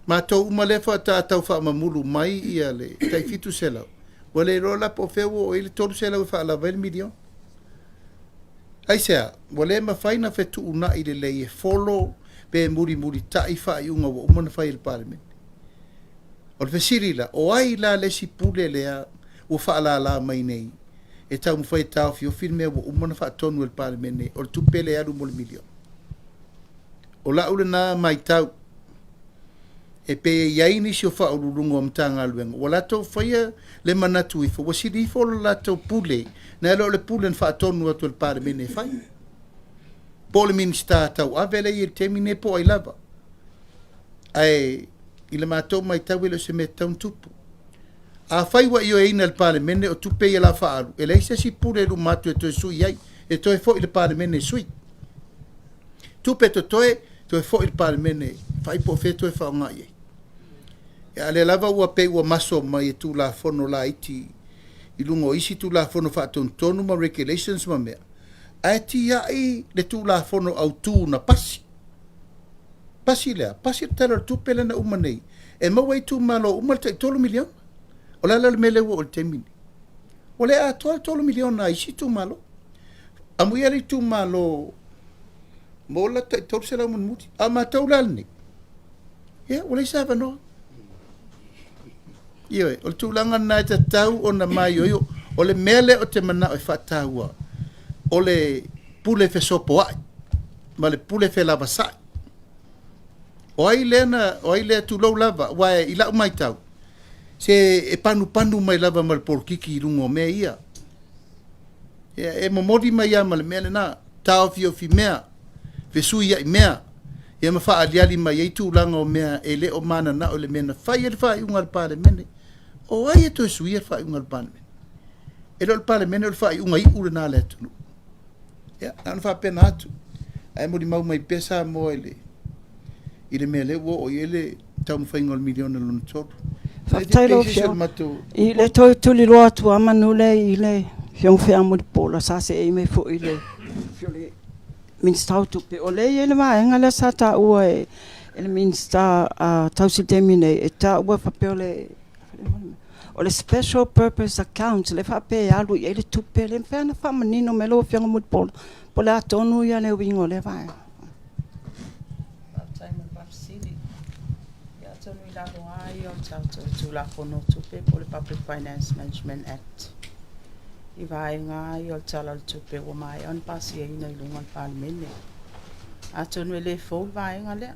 Matou uma lea faatoa tau faamamulu mai ia le tai 700, ua le iloa la po o fea ua oo i ai le 300 e faalava ai le miliona. Aisea? Ua le mafai ona fetuunai lelei e follow pe mulimulitai faaiuga ua uma ona fai e le Palemene. O le fesili la, o ai la le isi pule lea ua faalala mai nei e taumafai e taofiofi le mea ua uma ona faatonu e le Palemene o le tupe lea e alu mo le miliona? O lau lena matau, e pei e i ai nisi o Faauluuluga o Matagaluega ua latou faia le manatu ifo ua sili ifo le latou pule nai lo le pule na faatonu atu e le Palemene e fai. Po o le Minisita tauave lea e i ai i le taimi lenei po o ai lava. Ae i le matou matau e le o se mea tatau ona tupu. Afai ua ioeina e le Palemene o tupe ia o le a faaalu, e leai se isi pule i luma atu e toe sui ai, e toe foi i le Palemene e sui. Tupe totoe, toe foi i le Palemene, vaai po o fea e toe faaaoga i ai. A o lea lava ua pei ua maso mai e Tulafono laiti i luga o isi Tulafono Faatonutonu ma Regulations ma mea, ae tiai le Tulafono Autu na pasi. Pasi le a? Pasi le Tala o le Tupe lea na uma nei, e maua ai itumalo uma le tai $3 miliona. O le a la le mea lea ua oo i le taimi lenei? Ua le atoa le $3 miliona a isi itumalo. Amuia le itumalo mo le tai 300 mulimuli. A o matou la lenei, ia, ua leai se avanoa. Ioe, o le tulaga lena e tatau ona maioio. O le mea lea ou te manao e faataua, o le pule fesopoai ma le pule felavasai. O ai lea na, o ai lea, tulou lava, aua i lau matau, se e panupanu mai lava ma le polokiki i luga o mea ia. Ia, e momoli mai lava ma le mea lena, taofiofi mea, fesuiai mea, ia ma faaaliali mai ai tulaga o mea e le o mananao i le mea na fai ai le faaiuga a le Palemene. O ai e toe suia le faaiuga a le Palemene? E le o le Palemene, o le faaiuga iu lena a le atunuu. Ia, na ona faapena atu. Ae molimau mai pea Samoa i le i le mea lea ua oo i ai le taumafaiga o le miliona lona tolu. Faafetai lau Afioga. I le toe tuliloa atu lava manu lea i le Afioga Feamulipola sa seei mai foi i le Minisita o Tupe. O lea e i ai le vaega lea sa taua e le Minisita tausi i le taimi nei, e taua faapea o le O le special purpose account lea e faapea e alu i ai le tupe lea, e mafai ona faamanino mai lau Afioga Mulipola po o le a tonu le uiga o lea vaega. Faafetai mo le faafesili. Ia atonu i lalo lava ia o le tatou Tulafono o Tupe po o le Public Finance Management Act i vaega lava ia o le Tala o le Tupe ua maea ona pasiaina i luga o le Palemene. Atonu e le fou le vaega lea.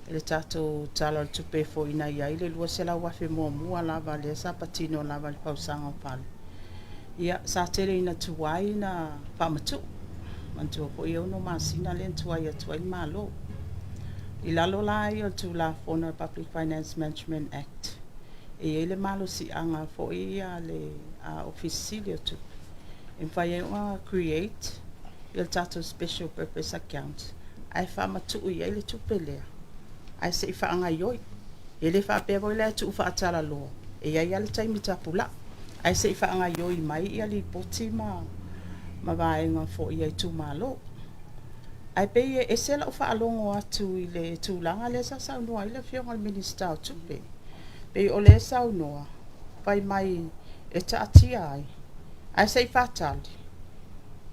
I le tatou Tala o le Tupe foi na i ai le $200,000 muamua lava lea sa patino lava i le fausaga o fale, ia sa tele ina tuai na faamatuu. Manatua foi e ono masina lea na tuai atu ai le Malo. I lalo la ia o le Tulafono a le Public Finance Management Act, e i ai le malosiaga foi a le Ofisa Sili o Tupe e mafai ai ona create ia le tatou special purpose account ae faamatuu i ai le tupe lea ae se i faagaioi. E le faapea foi la e tuu faatalaloa, e i ai lava le taimi tapulaa, ae se i faagaioi mai ia lipoti ma ma vaega foi a itumalo. Ae pei e ese lau faalogo atu i le tulaga lea sa saunoa ai le Afioga i le Minisita o Tupe. Pei o lea e saunoa fai mai e taatia ai ae se i faatali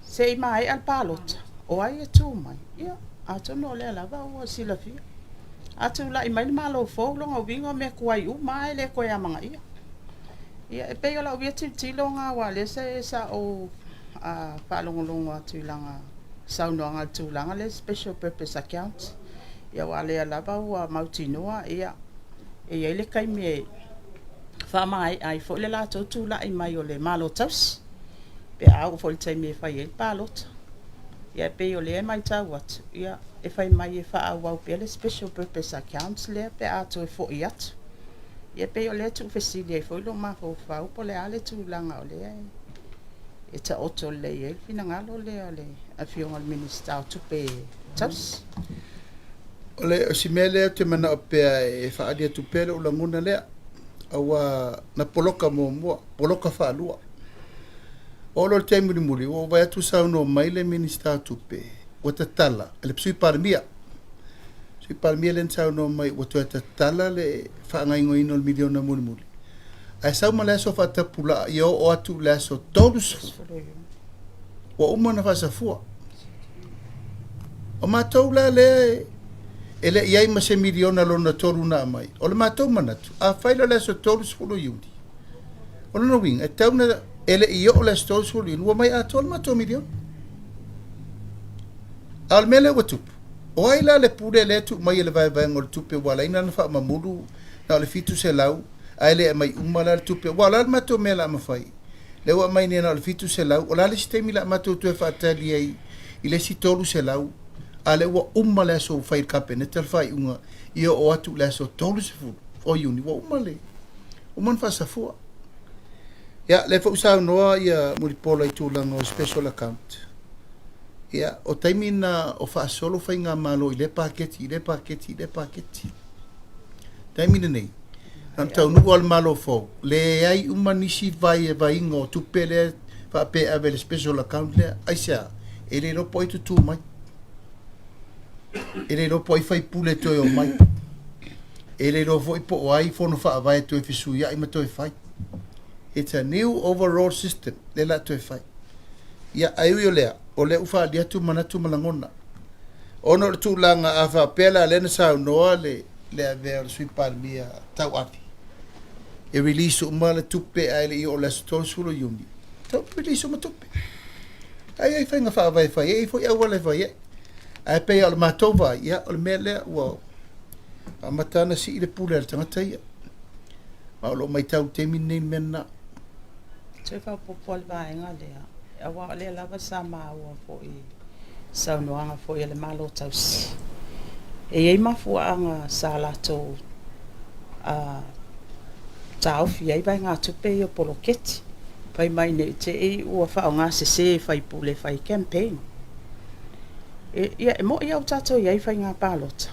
se i maea le palota, o ai e tu mai? Ia, atonu o lea lava ua silafia. A tulai mai le Malo fou, lona uiga o mea tuai uma lava e le toe amanaia. Ia, e pei o lau ia tilotilo lena aua o lea sa ou faalogologo atu i lana saunoaga i le tulaga lea special purpose account, ia aua o lea lava ua mautinoa e i ai le taimi e faamaea ai foi le latou tulai mai o le Malo Tausi pe a oo foi i le taimi e fai ai le palota. Ia e pei o lea e matau atu, ia e fai mai e faaauau pea le special purpose accounts lea pe a toe foi atu. Ia e pei o lea e tuufesili ai foi lou mafaufau po o le a le tulaga o lea e taoto lelei ai le finagalo lea o le Afioga i le Minisita o Tupe Tausi. O le si mea lea ou te manao pea e faaali atu pea lou lagona lea, aua na poloka muamua, poloka faalua. Oo loa i le taimi mulimuli, ua ou vaai atu saunoa mai le Minisita o Tupe, ua tatala, le Sui Palemia, Sui Palemia lea na saunoa mai ua toe tatala le faagaoioiga o le miliona mulimuli, ae sau ma le aso faatapulaa ia oo atu i le aso 30, ua uma ona faasafua. O matou la lea e le i ai ma se miliona lona tolu na aumai, o le matou manatu, afai la o le aso 30 o Iuni, O lona uiga, e tatau ona e le i oo le aso 30 Iuni, ua mai atoa le matou miliona. A o le mea lea ua tupu, o ai la le pule lea e tuu mai e le vaevaega o le tupe ua ala ai ona faamamulu na o le 700 ae le aumai uma la le tupe? Aua o le a le matou mea o le a mafai? Lea ua aumai nei na o le 700, o le a le isi taimi o le a matou toe faatali ai i le isi 300, a o lea ua uma le aso ua fai e le Kapeneta le faaiuga ia oo atu i le aso 30 o Iuni ua uma le uma ona faasafua. Ia, lea foi ua saunoa ia Mulipola i tulaga o special account. Ia, o taimi na o faasolo faigamalo i lea paketi, i lea paketi, i lea paketi. Taimi lenei, na ona taunuu lava o le Malo fou, leai uma nisi vaivaiga o tupe lea faapea e ave i le special account lea. Aisea? E le iloa po o ai tutū mai. E le iloa po o ai faipule e toe omai. E le iloa foi po o ai fono faavae e toe fesuiai ma toe fai. It's a new overall system lea la toe fai. Ia, ae ui o lea, o lea ua faaali atu manatu ma lagona. Ona o le tulaga a faapea la lea na saunoa le, le avea o le Sui Palemia tauave e release uma le tupe ae le i oo i le aso 30 o Iuni, tatau ona release uma tupe. Ae i ai faiga faavae e fai ai, e i ai foi auala e fai ai. Ae pei o le matou vaai, ia, o le mea lea ua amata ona sii le pule a le tagata ia. Ma o lo o matau i le taimi lenei le mea lena. Toe faaopoopo lava le vaega lea, aua o lea lava sa maua foi i saunoaga foi a le Malo Tausi, e i ai mafuaaga sa latou taofi ai vaegatupe ia o poloketi, fai mai ne i te i ua faaaoga sese e faipule e fai campaign. E, ia, e moʻi a ua tatou i ai faiga palota,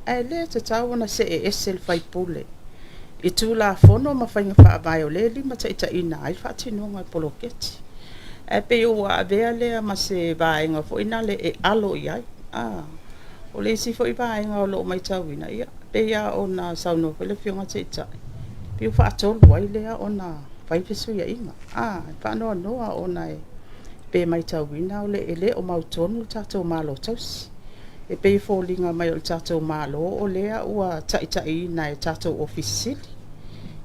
ae le tatau ona see ese le faipule i Tulafono ma faiga faavae o lea e limataitaiina ai le faatinoga o le poloketi. Ae pei ua avea lea ma se vaega foi nale e alo i ai. A, o le isi foi vaega o lo o matauina, ia, pei lava ona saunoa foi le Afioga i le Taitai, pei ua faatolu ai lea ona fai fesuiaiga. A, e faanoanoa ona e pe matauina e le o mautonu le tatou Malo tausi. E pei e foliga mai o le tatou Malo o lea ua taitaiina e tatou Ofisa Sili.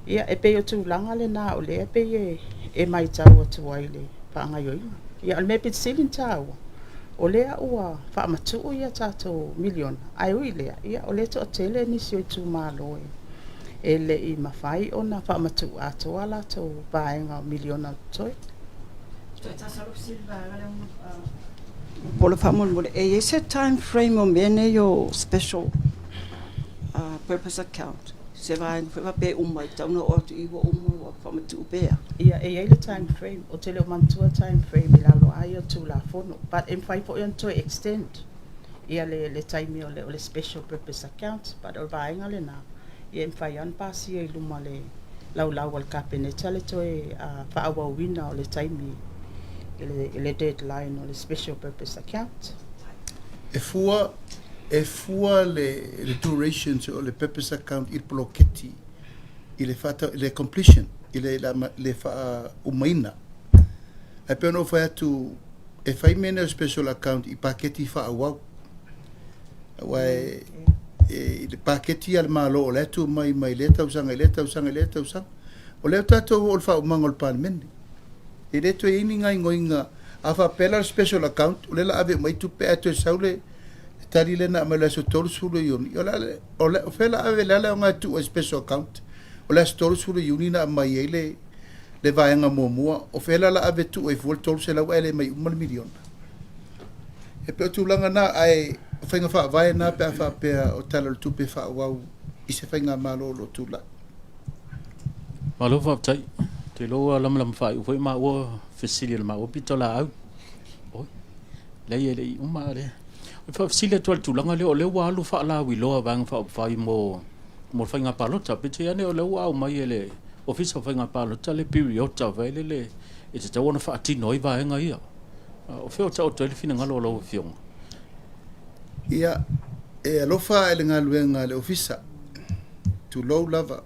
Ia, e pei o tulaga lena o lea e pei e matau atu ai i le faagaoioiga. Ia, o le mea pito sili ona taua, o lea ua faamatuu ia tatou miliona, ae ui i lea, ia o lea e toatele nisi o itumalo e le i mafai ona faamatuu atoa a latou vaega o miliona o totoe. Pola faamolemole, e i ai se time frame o mea nei o special purpose account? Se vaega foi faapea e uma e tatau ona oo atu i ua uma ua faamatuu pea? Ia, e i ai le time frame. Ou te le o manatua le time frame i lalo lava ia o le Tulafono, but e mafai foi ona toe extend ia le taimi o le special purpose account, but o le vaega lena, ia e mafai lava ona pasia i luma o le laulau a le Kapeneta le toe faaauauina o le taimi i le deadline o le special purpose account. E fua, e fua le, le duration o le purpose account i le poloketi i le faata, i le completion, i le, le faaumaina. Ae pei ona ou fai atu, e fai mea nei o special account i paketi faaauau. Aua e, i le paketi a le Malo o la e tuu mai mai lea tausaga i lea tausaga i lea tausaga. O lea tatou oo i le faaumaga o le Palemene. E le toe i ai ni gaoioiga. A faapea la o le special account, o lea o le a ave uma ai tupe ae toe sau le tali lea na aumai i le aso 30 Iuni, o le a, o le, o fea o le a ave, o le a le aoga e tuu ai i special account? O le aso 30 Iuni na aumai ai le le vaega muamua, o fea la o le a ave e tuu ai fua le 300 ae le aumai uma le miliona? E pei o tulaga na, ae o faiga faavae na pe a faapea o Tala o le Tupe faaauau i se faigamalo o lo o tulai. Malo faafetai. Ou te iloa ua lamalama faaiu foi maua fesili a le maua pitolaau. Oi, leai e le i uma a lea. E faafesili atu lava i le tulaga lea, o lea ua alu faalauiloa a Vaega Faaupufai mo mo le faiga palota. Peitai ane o lea ua aumai e le Ofisa o Faiga Palota le piriota foi lele e tatau ona faatino ai vaega ia. O fea o taoto ai le finagalo o lau Afioga? Ia, e alofa ae le galuega a le Ofisa, tulou lava,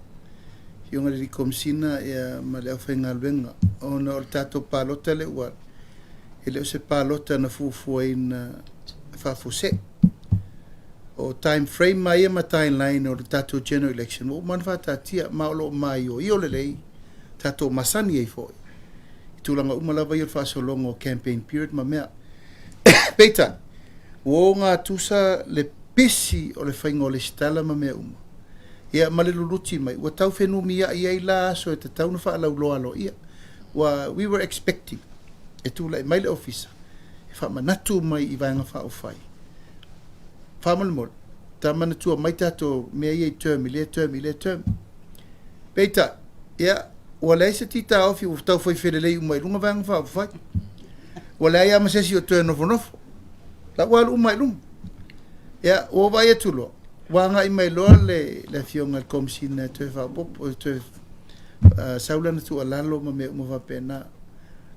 Afioga i le Alii Komesina ia ma le aufaigaluega, ona o le tatou palota lea ua alu, e le o se palota na fuafuaina faafuasei. O time frame lava ia ma timeline o le tatou general election ua uma ona faataatia, ma o lo o maioio lelei tatou masani ai foi i tulaga uma lava ia o le faasologa o campaign period ma mea. Peitai, ua ogatusa le pisi o le faiga o lesitala ma mea uma, ia ma le luluti mai, ua tau fenumiai ai la aso e tatau ona faalauloa aloaia. Ua, we were expecting e tulai mai le Ofisa e faamanatu mai i Vaega Faaupufai. Faamolemole, ta manatua mai tatou mea ia i term i lea term i lea term. Peitai, ia, ua leai se titaofi ua tau fai felelei uma i luga Vaega Faaupufai. Ua leai lava ma se isi o toe nofonofo. La ua alu uma i luga. Ia, ua ou vaai atu loa, ua agai mai loa le, le afioga i le Komesina e toe faaopoopo, e toe uh, sau lana tuualalo ma mea uma faapena.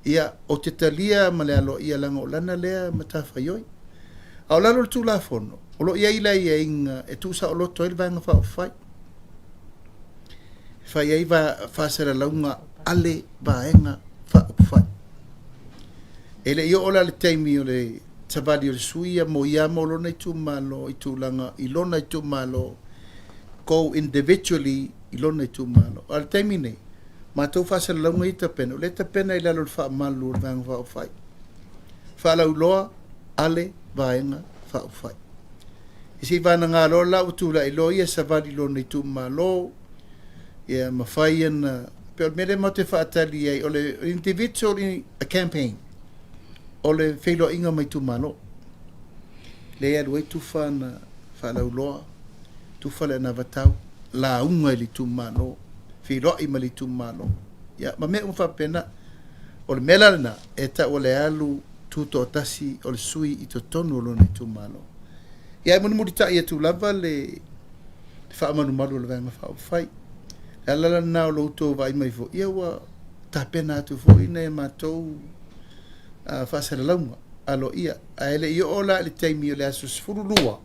Ia, ou te talia ma le aloaia leaga o lana lea matafaioi. A o lalo o le Tulafono, o lo o i ai le aiaiga e tuusaoloto ai le Vaega Faaupufai, e fai ai faasalalauga a le Vaega Faaupufai. E le i oo la le taimi o le savali o le sui ia mo ia mo lona itumalo i tulaga i lona itumalo, go individually i lona itumalo. A o le taimi nei, matou faasalalauga ia e tapena, o lea e tapena i lalo o le faamalu o le Vaega Faaupufai. Faalauiloa a le Vaega Faaupufai. I se i vanaga loa la ua tulai loa ia savali i lona itumalo, ia ma fai ana, pei o le mea lea matou te faatali ai, o le individual in a campaign, o le feiloaiga ma itumalo. Lea e alu ai tufa na faalauiloa, tufa le anavatau, lauga i le itumalo, feiloai ma le itumalo, ia ma mea uma faapena. O le mea la lena, e tau o le alu tutoatasi o le sui i totonu o lona itumalo. Ia e mulimulitai atu lava le faamalumalu o le Vaega Faaupufai. Le ala la lena o lo outou vaai mai foi, ia ua tapena atu foi nai a matou faasalalauga aloaia. Ae le i oo la i le taimi o le aso 12,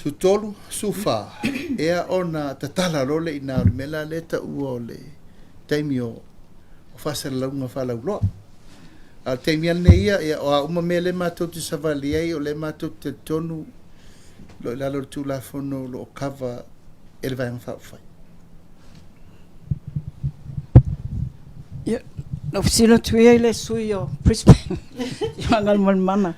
13, 14, ea ona tatala loa lea i ina o le mea la lea e taua o le taimi o faasalalauga faalauiloa. A o le taimi lava lenei ia, ia o a uma mea lea matou te savali ai, o lea matou te talitonu o lo o i lalo o le Tulafono o lo o kava e le Vaega Faaupufai. Ia, na ou fesili atu ia i le sui usufono o Brisbane i Galumalemana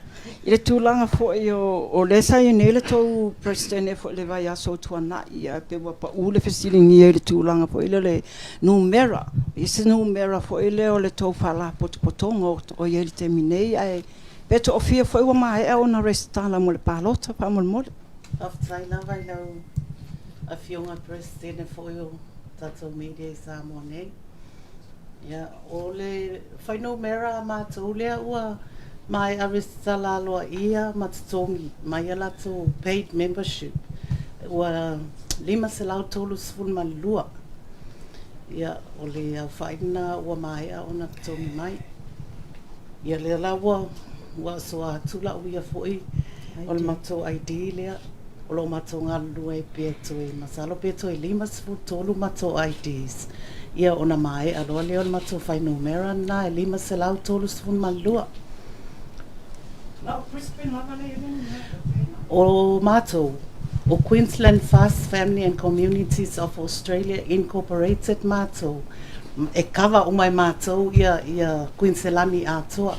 i le tulaga foi o lea sa i ai nei le tou Peresetene foi i le vaiaso ua tuanai, ae pei ua pau le fesiligia i le tulaga foi lea o le numera, i se numera foi lea o le tou faalapotopotoga o i ai i le taimi nei, ae pe toafia foi ua maea ona resitala mo le palota faamolemole. Faafetai lava i lau Afioga Peresetene foi o tatou media i Samoa nei. Ia, o le fuainumera a matou lea ua maea resitala aloaia ma totogi mai a latou paid membership ua 532. Ia, o le aofai lena ua maea ona totogi mai. Ia, lea la ua asoa atu lau ia foi o le matou ID lea. O lo o matou galulue ai pea toe, masalo pe toe 53 matou IDs, ia ona maea loa lea o le matou fuainumera lena e 532. Na o Brisbane lava lea e i ai le numera? O matou, o Queensland First Family and Communities of Australia Incorporated matou, e cover uma e matou ia ia Kuiniselani atoa.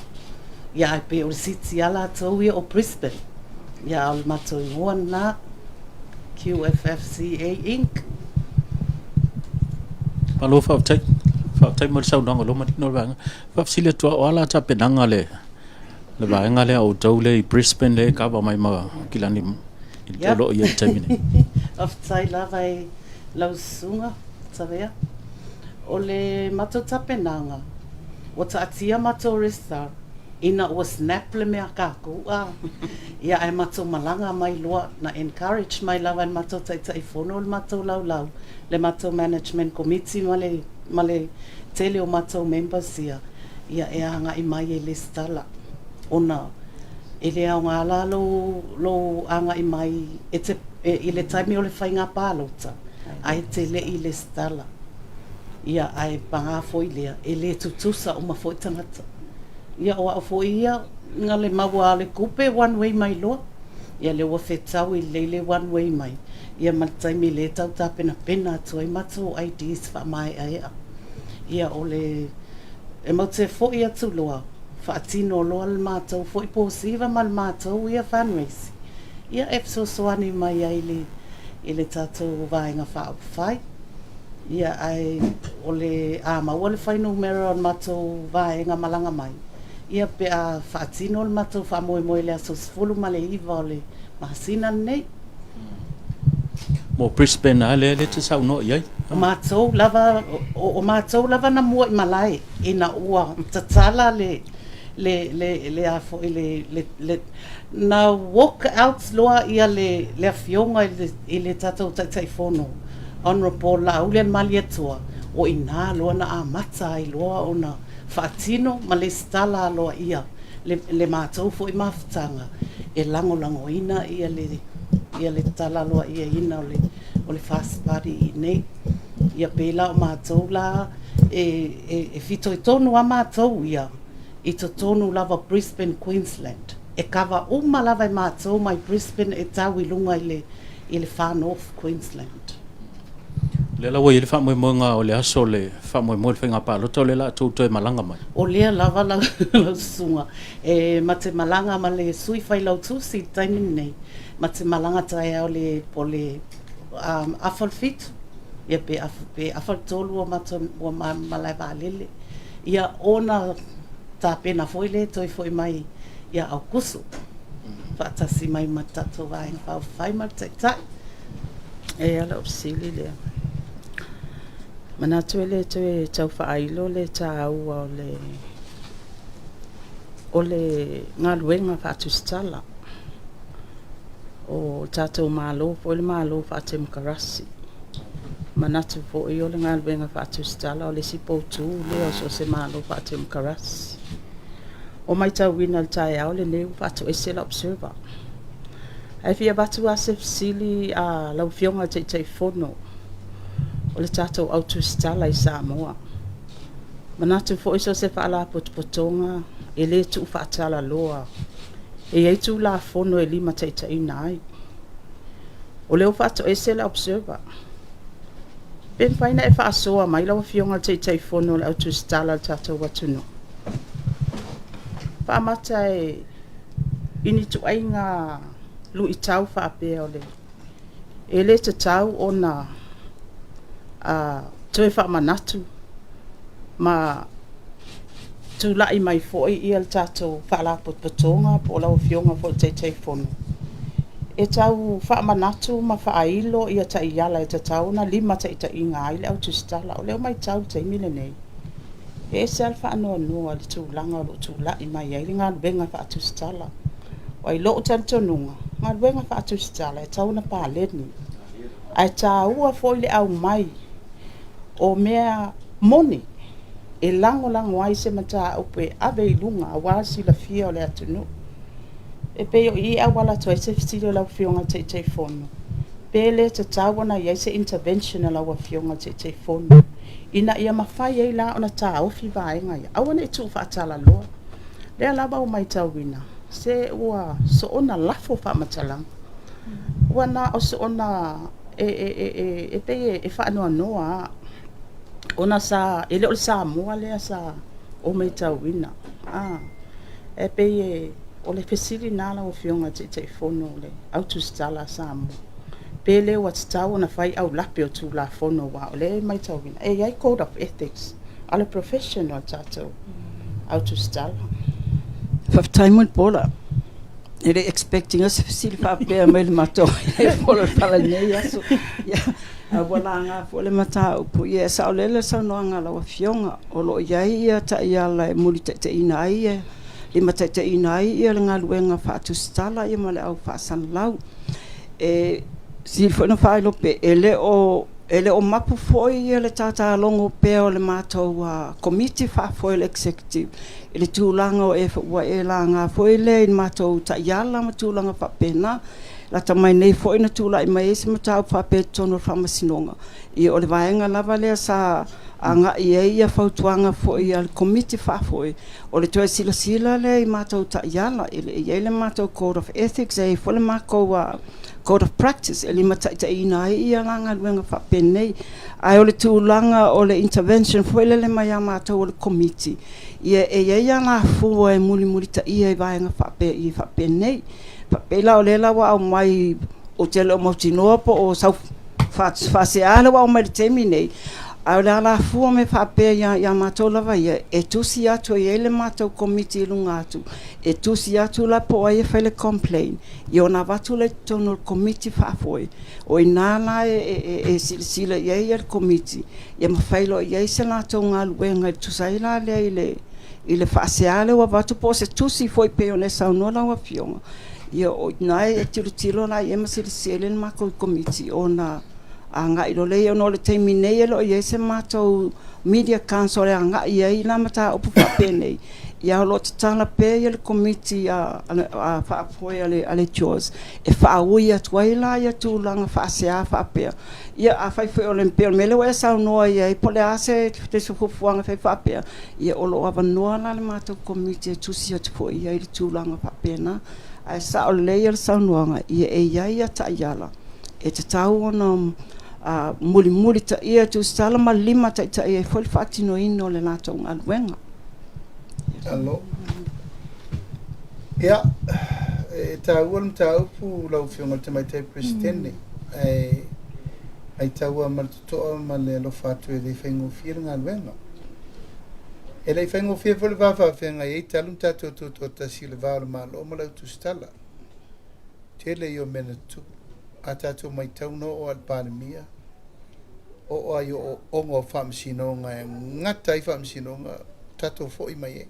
Ia ae pei o le city a latou ia o Brisbane. Ia, a o le matou igoa lena, QFFCA Inc. Malo faafetai. Faafetai mo le saunoaga o lea ua manino le vaega. Faafesili atu lava, o a la tapenaga a le vaega lea a outou lea i Brisbane lea e kava mai ma Kilani o lo o i ai i le taimi nei? Faafetai lava i lau susuga Savea. O le matou tapenaga, ua taatia matou restar Ina ua snap le mea a kākou a, ia ae matou malaga mai loa, na encourage mai lava e le matou Taitaifono le matou laulau, le matou Management Committee ma le, ma le tele o matou members ia, ia e agai mai e lesitala ona e le aoga la lou, lou agai mai e te, e, i le taimi o le faiga palota ae e te le i lesitala. Ia ae paga foi lea, e le tutusa uma foi tagata. Ia o au foi ia na le maua a le tupe one way mai loa. Ia lea ua fetau i lelei le one way mai ia ma le taimi lea e tau tapenapena atu ai matou IDs faamaeaea. Ia o le e matou te foi atu loa faatino loa le matou foi posiva ma le matou ia fundraising ia e fesoasoani mai ai i le i le tatou Vaega Faaupufai. Ia, ae o le a maua le fuainumera o le matou vaega malaga mai, ia pe a faatino le matou faamoemoe i le aso 19 o le masina lenei. Mo Brisbane lava lea e te saunoa i ai. O matou lava, o matou lava na mua i malae ina ua tatala le, le, le, le a foi le, le, le, Na walk out loa ia le le afioga i le i le tatou Taitaifono Honourable Laauli Malietoa, o ina loa na amata ai loa ona faatino ma lesitala aloaia le le matou foi mafutaga e lagolagoina ia le ia le tala aloaiaina o le o le First Party i inei. Ia pei la o matou la e e e fitoitonu a matou ia i totonu lava o Brisbane, Queensland. E kava uma lava e matou mai Brisbane e tau i luga i le i le Far North Queensland. O lea la ua i ai le faamoemoega o le aso o le faamoemoe o le faiga palota o lea la a tou toe malaga mai. O lea lava lau lau susuga e ma te malaga ma le sui failautusi i le taimi lenei, ma te malaga taeao le o le afa o le fitu ia pe afa pe afa o le tolu ua matou ua malae vaalele. Ia ona tapena foi lea e toe foi mai ia Aokuso, faatasi mai ma le tatou Vaega Faaupufai ma le Taitai. E a lau fesili lea. Manatu e le toe tau faailo le taua o le O le galuega faatusitala o le tatou Malo foi le Malo faatemokarasi. Manatu foi o le galuega faatusitala o le isi poutu lea o so o se Malo faatemokarasi. Ua matauina i le taeao lenei ua faatoese le Observer. Ae fia avatu lava se fesili a lau Afioga i le Taitaifono o le tatou au tusitala i Samoa. Manatu foi so o se faalapotopotoga e le tuufaatalaloa e i ai Tulafono e limataitaiina ai. O lea ua faatoese le Observer. Pe mafai ona e faasoa mai lau Afioga i le Taitaifono o le au tusitala a le tatou atunuu? Faamata e i ni ituaiga luitau faapea o le e le tatau ona toe faamanatu ma tulai mai foi le tatou Faalapotopotoga po o lau Afioga foi i le Taitaifono e tau faamanatu ma faailo taiala e tatau ona limataitaiina ai le au tusitala. O lea ua matau i le taimi lenei, e ese lava le faanoanoa i le tulaga o lo o tulai mai ai le galuega faatusitala. Aua i lou talitonuga, o galuega faatusitala e tatau ona paleni, ae taua foi le aumai o mea moni e lagolago ai se mataupu e ave i luga aua le silafia o le atunuu. E pei o i e auala atu ai se fesili a lau Afioga i le Taitaifono, pe le tatau ona i ai se intervention a lau Afioga i le Taitaifono ina ia mafai ai la ona taofi vaega ia, aua ne i tuufaatalaloa. O lea lava ua matauina, se ua soona lafo faamatalaga, ua na o soona e pei e faanoanoa lava, ona sa, e le o le Samoa lea sa ou matauina. E pei o le fesili lena lau Afioga i le Taitaifono o le au tusitala a Samoa, pe le ua tatau ona fai aulape o Tulafono aua o lea e matauina e i ai code of ethics a le profession o le tatou au tusitala. Faafetai Mulipola. E le expect ina se fesili faapea mai le matou fola i lenei aso. Ia, ua laga foi le mataupu. Ia, e saolele le saunoaga a lau Afioga, o lo o i ai taiala e mulitaitaiina ai, limataitaiina ai le galuega faatusitala ma le au faasalalau. E sili foi ona faailoa pea, e le o mapu foi le tatalogo pea o le matou Komiti Faafoe o le Executive i le tulaga ua e laga foi lea i le matou taiala ma tulaga faapena. Lata mai nei foi na tulai mai ai se mataupu faapea i totonu o le Faamasinoga, ia o le vaega lava lea sa agai i ai fautuaga foi a le Komiti Faafoe, o le toe silasila lea i matou taiala. E i ai le matou Code of Ethics, e i ai foi le matou Code of Practice e limataitaiina ai la galuega faapenei. Ae o le tulaga o le intervention foi lele mai ia matou o le Komiti, ia e i ai alafua e mulimulitaia i vaega faapenei. Faapei la o lea la ua aumai, ou te le o mautinoa po o sau faasea lea ua aumai i le taimi nei, ae o le alafua mea faapea ia matou lava ia, e tusi atu e i ai le matou Komiti i luga atu, e tusi atu la po o ai e fai le complaint, ia ona avatu lea i totonu o le Komiti Faafoe. O i ina la e silasila i ai le Komiti, ia ma fai loa i ai se latou galuega e tusa ai la lea i le faasea lea ua avatu po o se tusi foi pei ona e saunoa lau Afioga. Ia o i ina e tilotilo la i ai ma silasila i ai le matou Komiti ona agai loa lea i ai, ona o le taimi nei e le o i ai se matou Media Council e agai i ai la mataupu faapenei. Ia o lo o tatala pea le Komiti Faafoe a le JAWS e faaui atu ai la ia tulaga faasea faapea. Ia afai foi o le pei o le mea lea ua e saunoa i ai po o le a se fuafuaga e fai faapea, ia o lo o avanoa la le matou Komiti e tusi atu foi i ai i le tulaga faapena. Ae sao lelei le saunoaga, ia e i ai taiala e tatau ona mulimulitaia e tusitala ma limataitaia ai foi le faatinoina o le latou galuega. Alo. Ia, e taua le mataupu lau Afioga i le Tamaitai Peresetene, ae matau lava ma le totoa ma le alofa atu e le faigofie le galuega. E le i faigofie foi le va faafeagai ai talu ona tatou tutoatasi i le va o le Malo ma le au tusitala. Tele ia o mea na tutupu. A tatou matau na oo lava i le Palemia, oo lava i ooooga o faamasinoga e gata ai faamasinoga, tatou foi mai ai.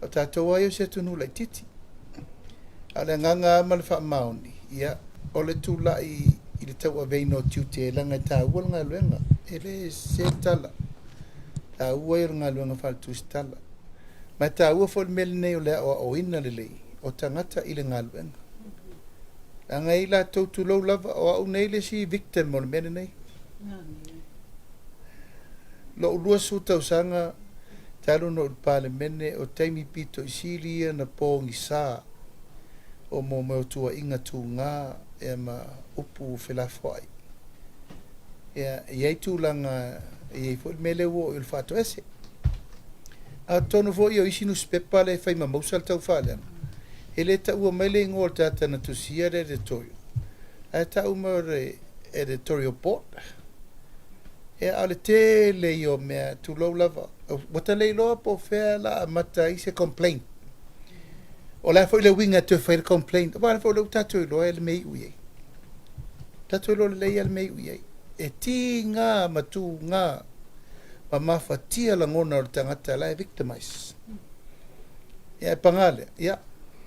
O tatou lava ia o se atunuu laitiiti. A o le agaga lava ma le faamaoni, ia, o le tulai i le tauaveina o tiute leaga e taua le galuega, e le sese le tala, taua ia o le galuega faale-Tusitala. Ma e taua foi le mea lenei o le aoaoina lelei o tagata i le galuega. Leaga e i ai latou, tulou lava, o au nei le isi victim o le mea lenei. Lou 20 tausaga talu ona ou i le Palemene, o taimi pito i sili ia na pogisa o mo mea o tuuaiga tuga ia ma upu felafoai. Ia, e i ai tulaga, e i ai foi le mea lea ua oo i le faatoese. Atonu foi o isi nusipepa lea e fai ma mausa le taufaaleaga, e le taua mai le igoa o le tagata na tusia le editorial, ae tau mai o le editorial board. Ia, a o le tele ia o mea, tulou lava, ua ta le iloa po o fea la amata ai se complaint. O le a foi le uiga e toe fai le complaint, aua o lea foi ua tatou iloa le mea e iu i ai. Tatou iloa lelei lava le mea e iu i ai. E tiga ma tuga ma mafatia lagona o le tagata la e victimize. Ia, e paga lea, ia,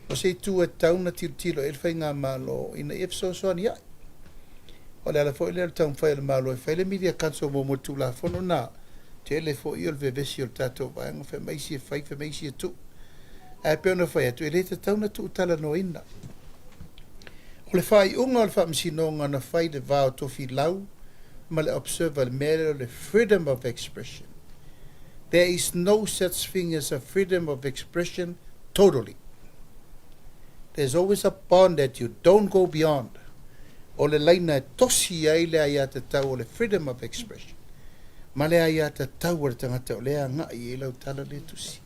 o se itu e tatau ona tilotilo i ai le Faigamalo ina ia fesoasoani ai. O le ala foi lea o le taumafai o le Malo e fai le Media Council mo le Tulafono lena, tele foi o le vevesi o le tatou vaega, fai mai isi e fai, fai mai isi e tuu. Ae pei ona fai atu, e le tatau ona tuutalanoaina. O le faaiuga o le Faamasinoga na fai i le va o Tofilau ma le Observer i le mea lea o le freedom of expression. There is no such thing as a freedom of expression totally. There's always a bond that you don't go beyond. O le laina e tosi ai le aiatatau o le freedom of expression ma le aiatatau a le tagata o lea e agai i ai lau tala lea tusi.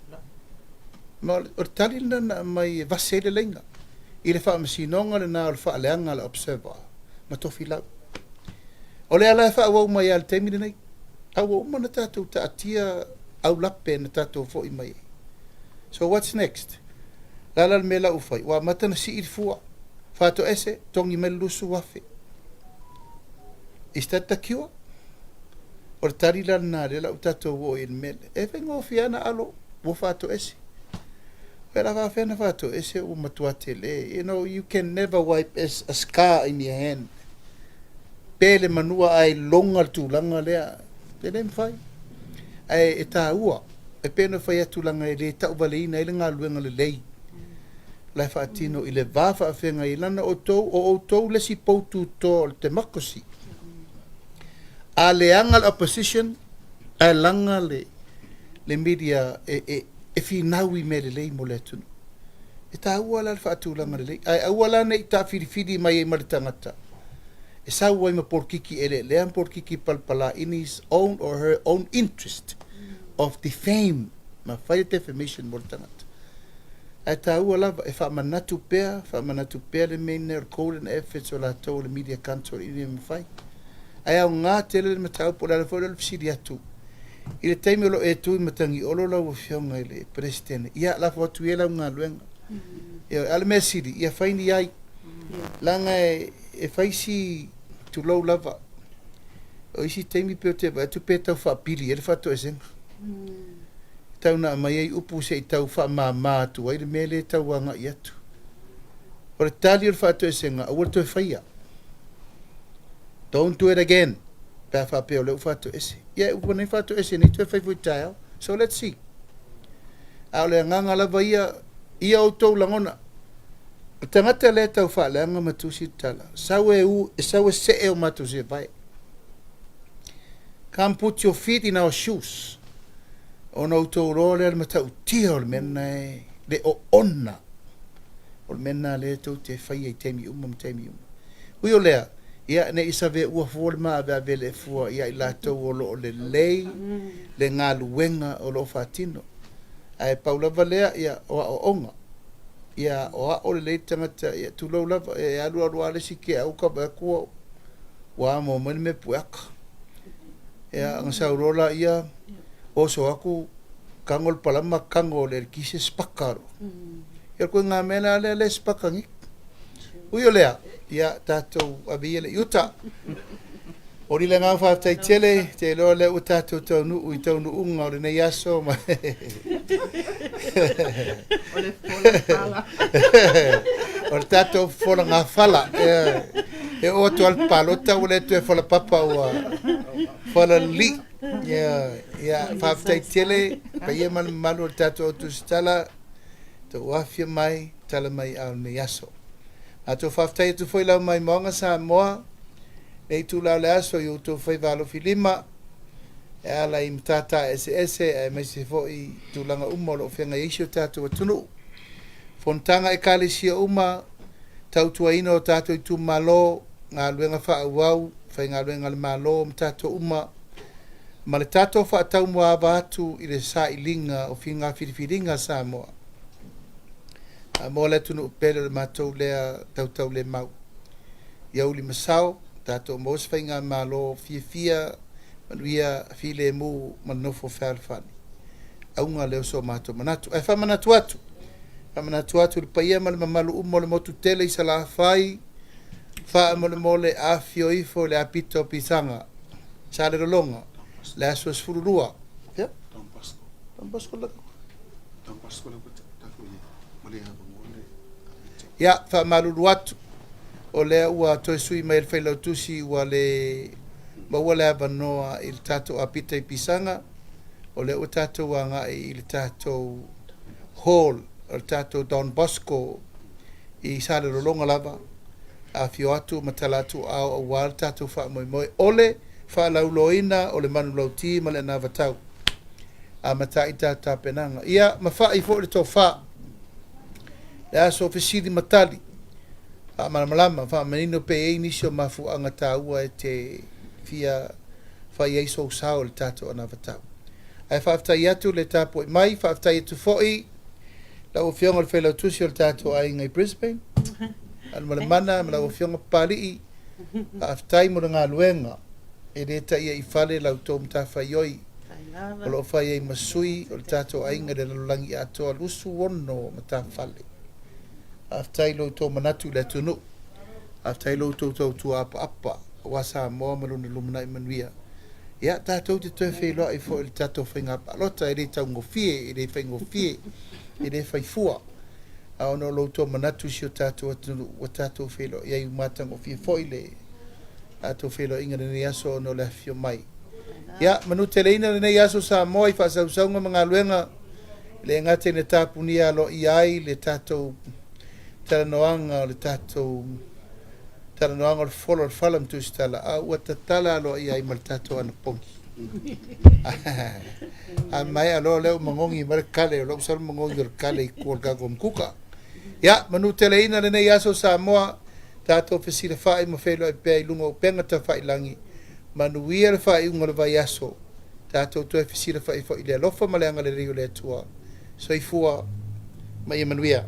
Ma o le tali lena na aumai e vase ai le laina i le faamasinoga lena o le faaleaga a le Observer ma Tofilau. O lea la e faaauau mai lava i le taimi lenei, a ua uma ona tatou taatia aulape na tatou foi mai ai. So what's next? O le a la le mea la ua fai? Ua amata ona sii le fua, faatoese, togi mai le 20,000. Is that the cure? O le tali la lena lea la ua tatou oo i le mea lea. E faigofie lava ona alo, ua faatoese. O le a faafefea ona faatoese ua matua tele. You know, you can never wipe a scar in your hand. Pe le manua ae loga le tulaga lea, e le mafai. Ae e taua, e pei ona fai atu leaga e le tauvaleina ai le galuega lelei la e faatino i le va faafeagai ai leaga outou, o outou le isi poututoa o le democracy. A leaga le opposition, ae laga le, le media e, e, e finau i mea lelei mo le atunuu. E taua la le faatulaga lelei, ae aua la ne i taafilifili mai ai ma le tagata e sau ai ma polokiki eleelea ma polokiki palapala in his own or her own interest of defame ma fai le defamation mo le tagata. Ae taua lava e faamanatu pea, faamanatu pea le mea nei o le golden efforts o latou o le Media Council ina ia mafai. Ae aoga tele le mataupu, o le ala foi lea o le fesili atu i le taimi o lo o e tu i Matagiolo lau Afioga i le Peresetene, ia lafo atu ia lau galuega. Ioe, a o le mea sili, ia fai ni ai, leaga e fai si tulou lava. O isi taimi pei ou te vaai atu pe tau faapili ai le faatoesega. Tau na aumai ai upu se i tau faamama atu ai le mea lea e tau agai atu. O le tali o le faatoesega, aua le toe faia. Don't do it again. Pe a faapea o lea ua faatoese. Ia, ua nei faatoese nei toe fai foi taeao. So let's see. A o le agaga lava ia, ia outou lagona. O le tagata lea e tau faaleaga ma tusi le tala, sau e u, e sau e see o matou sevae. Come put your feet in our shoes. Ona outou iloa lea le matautia o le mea lena e le oona. O le mea lena lea tou te faia i taimi uma ma taimi uma. Ui o lea, ia ne i saveua fua le maaveave le fua ia i latou o lo o lelei le galuega o lo o faatino. Ae pau lava lea, ia, o aoaoga. Ia aoao lelei le tagata, ia tulou lava, e alu alu lava le isi keau ka vaai atu ua, ua amo mai le mea pueaka. Ia, ona sau loa laia, oso atu, tago le palama, tago le eletise, spaka loa. Ia o le ituaiga mea la lea, lea e spaka nei. Ui o lea, ia tatou ave ia le i uta. Momoli le agaga faafetai tele, te iloa lea ua tatou taunuu i taunuuga o lenei aso ma O le fola fala. O le tatou fola gafala. E oo atu lava i le palota ua le toe fola papa ua fola lili. Ia, faafetai tele paia ma le mamalu o le tatou au tusitala tou afifio mai tala mai ao lenei aso. Matou faafetai atu foi lau maimoaga Samoa nei itula o le aso i outou faiva alofilima e ala i matata eseese aemaise foi tulaga uma o lo o feagai ai si o tatou atunuu. Fonotaga a Ekalesia uma, tautuaina o tatou itumalo, galuega faaauau, faigaluega a le Malo ma tatou uma, ma le tatou faataumuaava atu i le sailiga o faiga filifiliga a Samoa. Samoa le atunuu pele o le matou lea tautaulemau. Ia uli ma sao, tatou maua se faigamalo fiafia, manuia, filemu ma nofo fealofani. Auga lea o so matou manatu. Ae faamanatu atu, faamanatu atu i le paia ma le mamalu uma o le motu tele i Salafai, faamolemole afifio ifo i le apita o Pisaga, Salelologa, le aso 12. Ia? Ia, faamalulu atu, o lea ua toe sui mai e le Failautusi ua le maua le avanoa i le tatou apita i Pisaga, o lea ua tatou agai i le tatou hall o le tatou Don Bosco i Salelologa lava, afio atu ma tala atu ao aua le tatou faamoemoe o le faalauiloaina o le manulauti ma le anavatau. Amata ai tatou tapenaga. Ia mafa'i foi le tofa, le aso fesili ma tali, faamalamalama, faamanino pe i ai nisi o mafuaaga taua e te fia fai ai sou sao i le tatou anavatau. Ae faafetai atu le tapuai mai, faafetai atu foi lau Afioga i le Failautusi o le tatou aiga i Brisbane, Alumalemana ma lau Afioga Papalii, faafetai mo le galuega e le taia i fale la outou matafaioi o lo o fai ai ma sui o le tatou aiga i le lalolagi atoa 26 matafale. Faafetai i lo outou manatu i le atunuu. Faafetai i lo outou tautua apaapa aua Samoa ma lona lumanai manuia. Ia, tatou te toe feiloai foi i le tatou faiga palota, e le taugofie, e le faigofie, e le faifua. A ona o lo outou manatu i si o tatou atunuu ua tatou feiloai ai, ua matagofie foi le tatou feiloaiga i lenei aso ona o le afifio mai. Ia, manuteleina lenei aso Samoa i faasausauga ma galuega, e le gata ina tapunia aloaia ai le tatou talanoaga o le tatou talanoaga o le folo o le fala ma Tusitala, a ua tatala aloaia ai ma le tatou anapogi. A maea loa lea ua magogi mai le kale, o lou salo magogi o le kale i tua o le tatou matuka. Ia, manuteleina lenei aso Samoa, tatou fesilafai ma feiloai pea i luga o upega tafailagi, manuia le faaiuga o le vaiaso, tatou toe fesilafai foi i le alofa ma le agalelei o le Atua. Soifua ma ia manuia.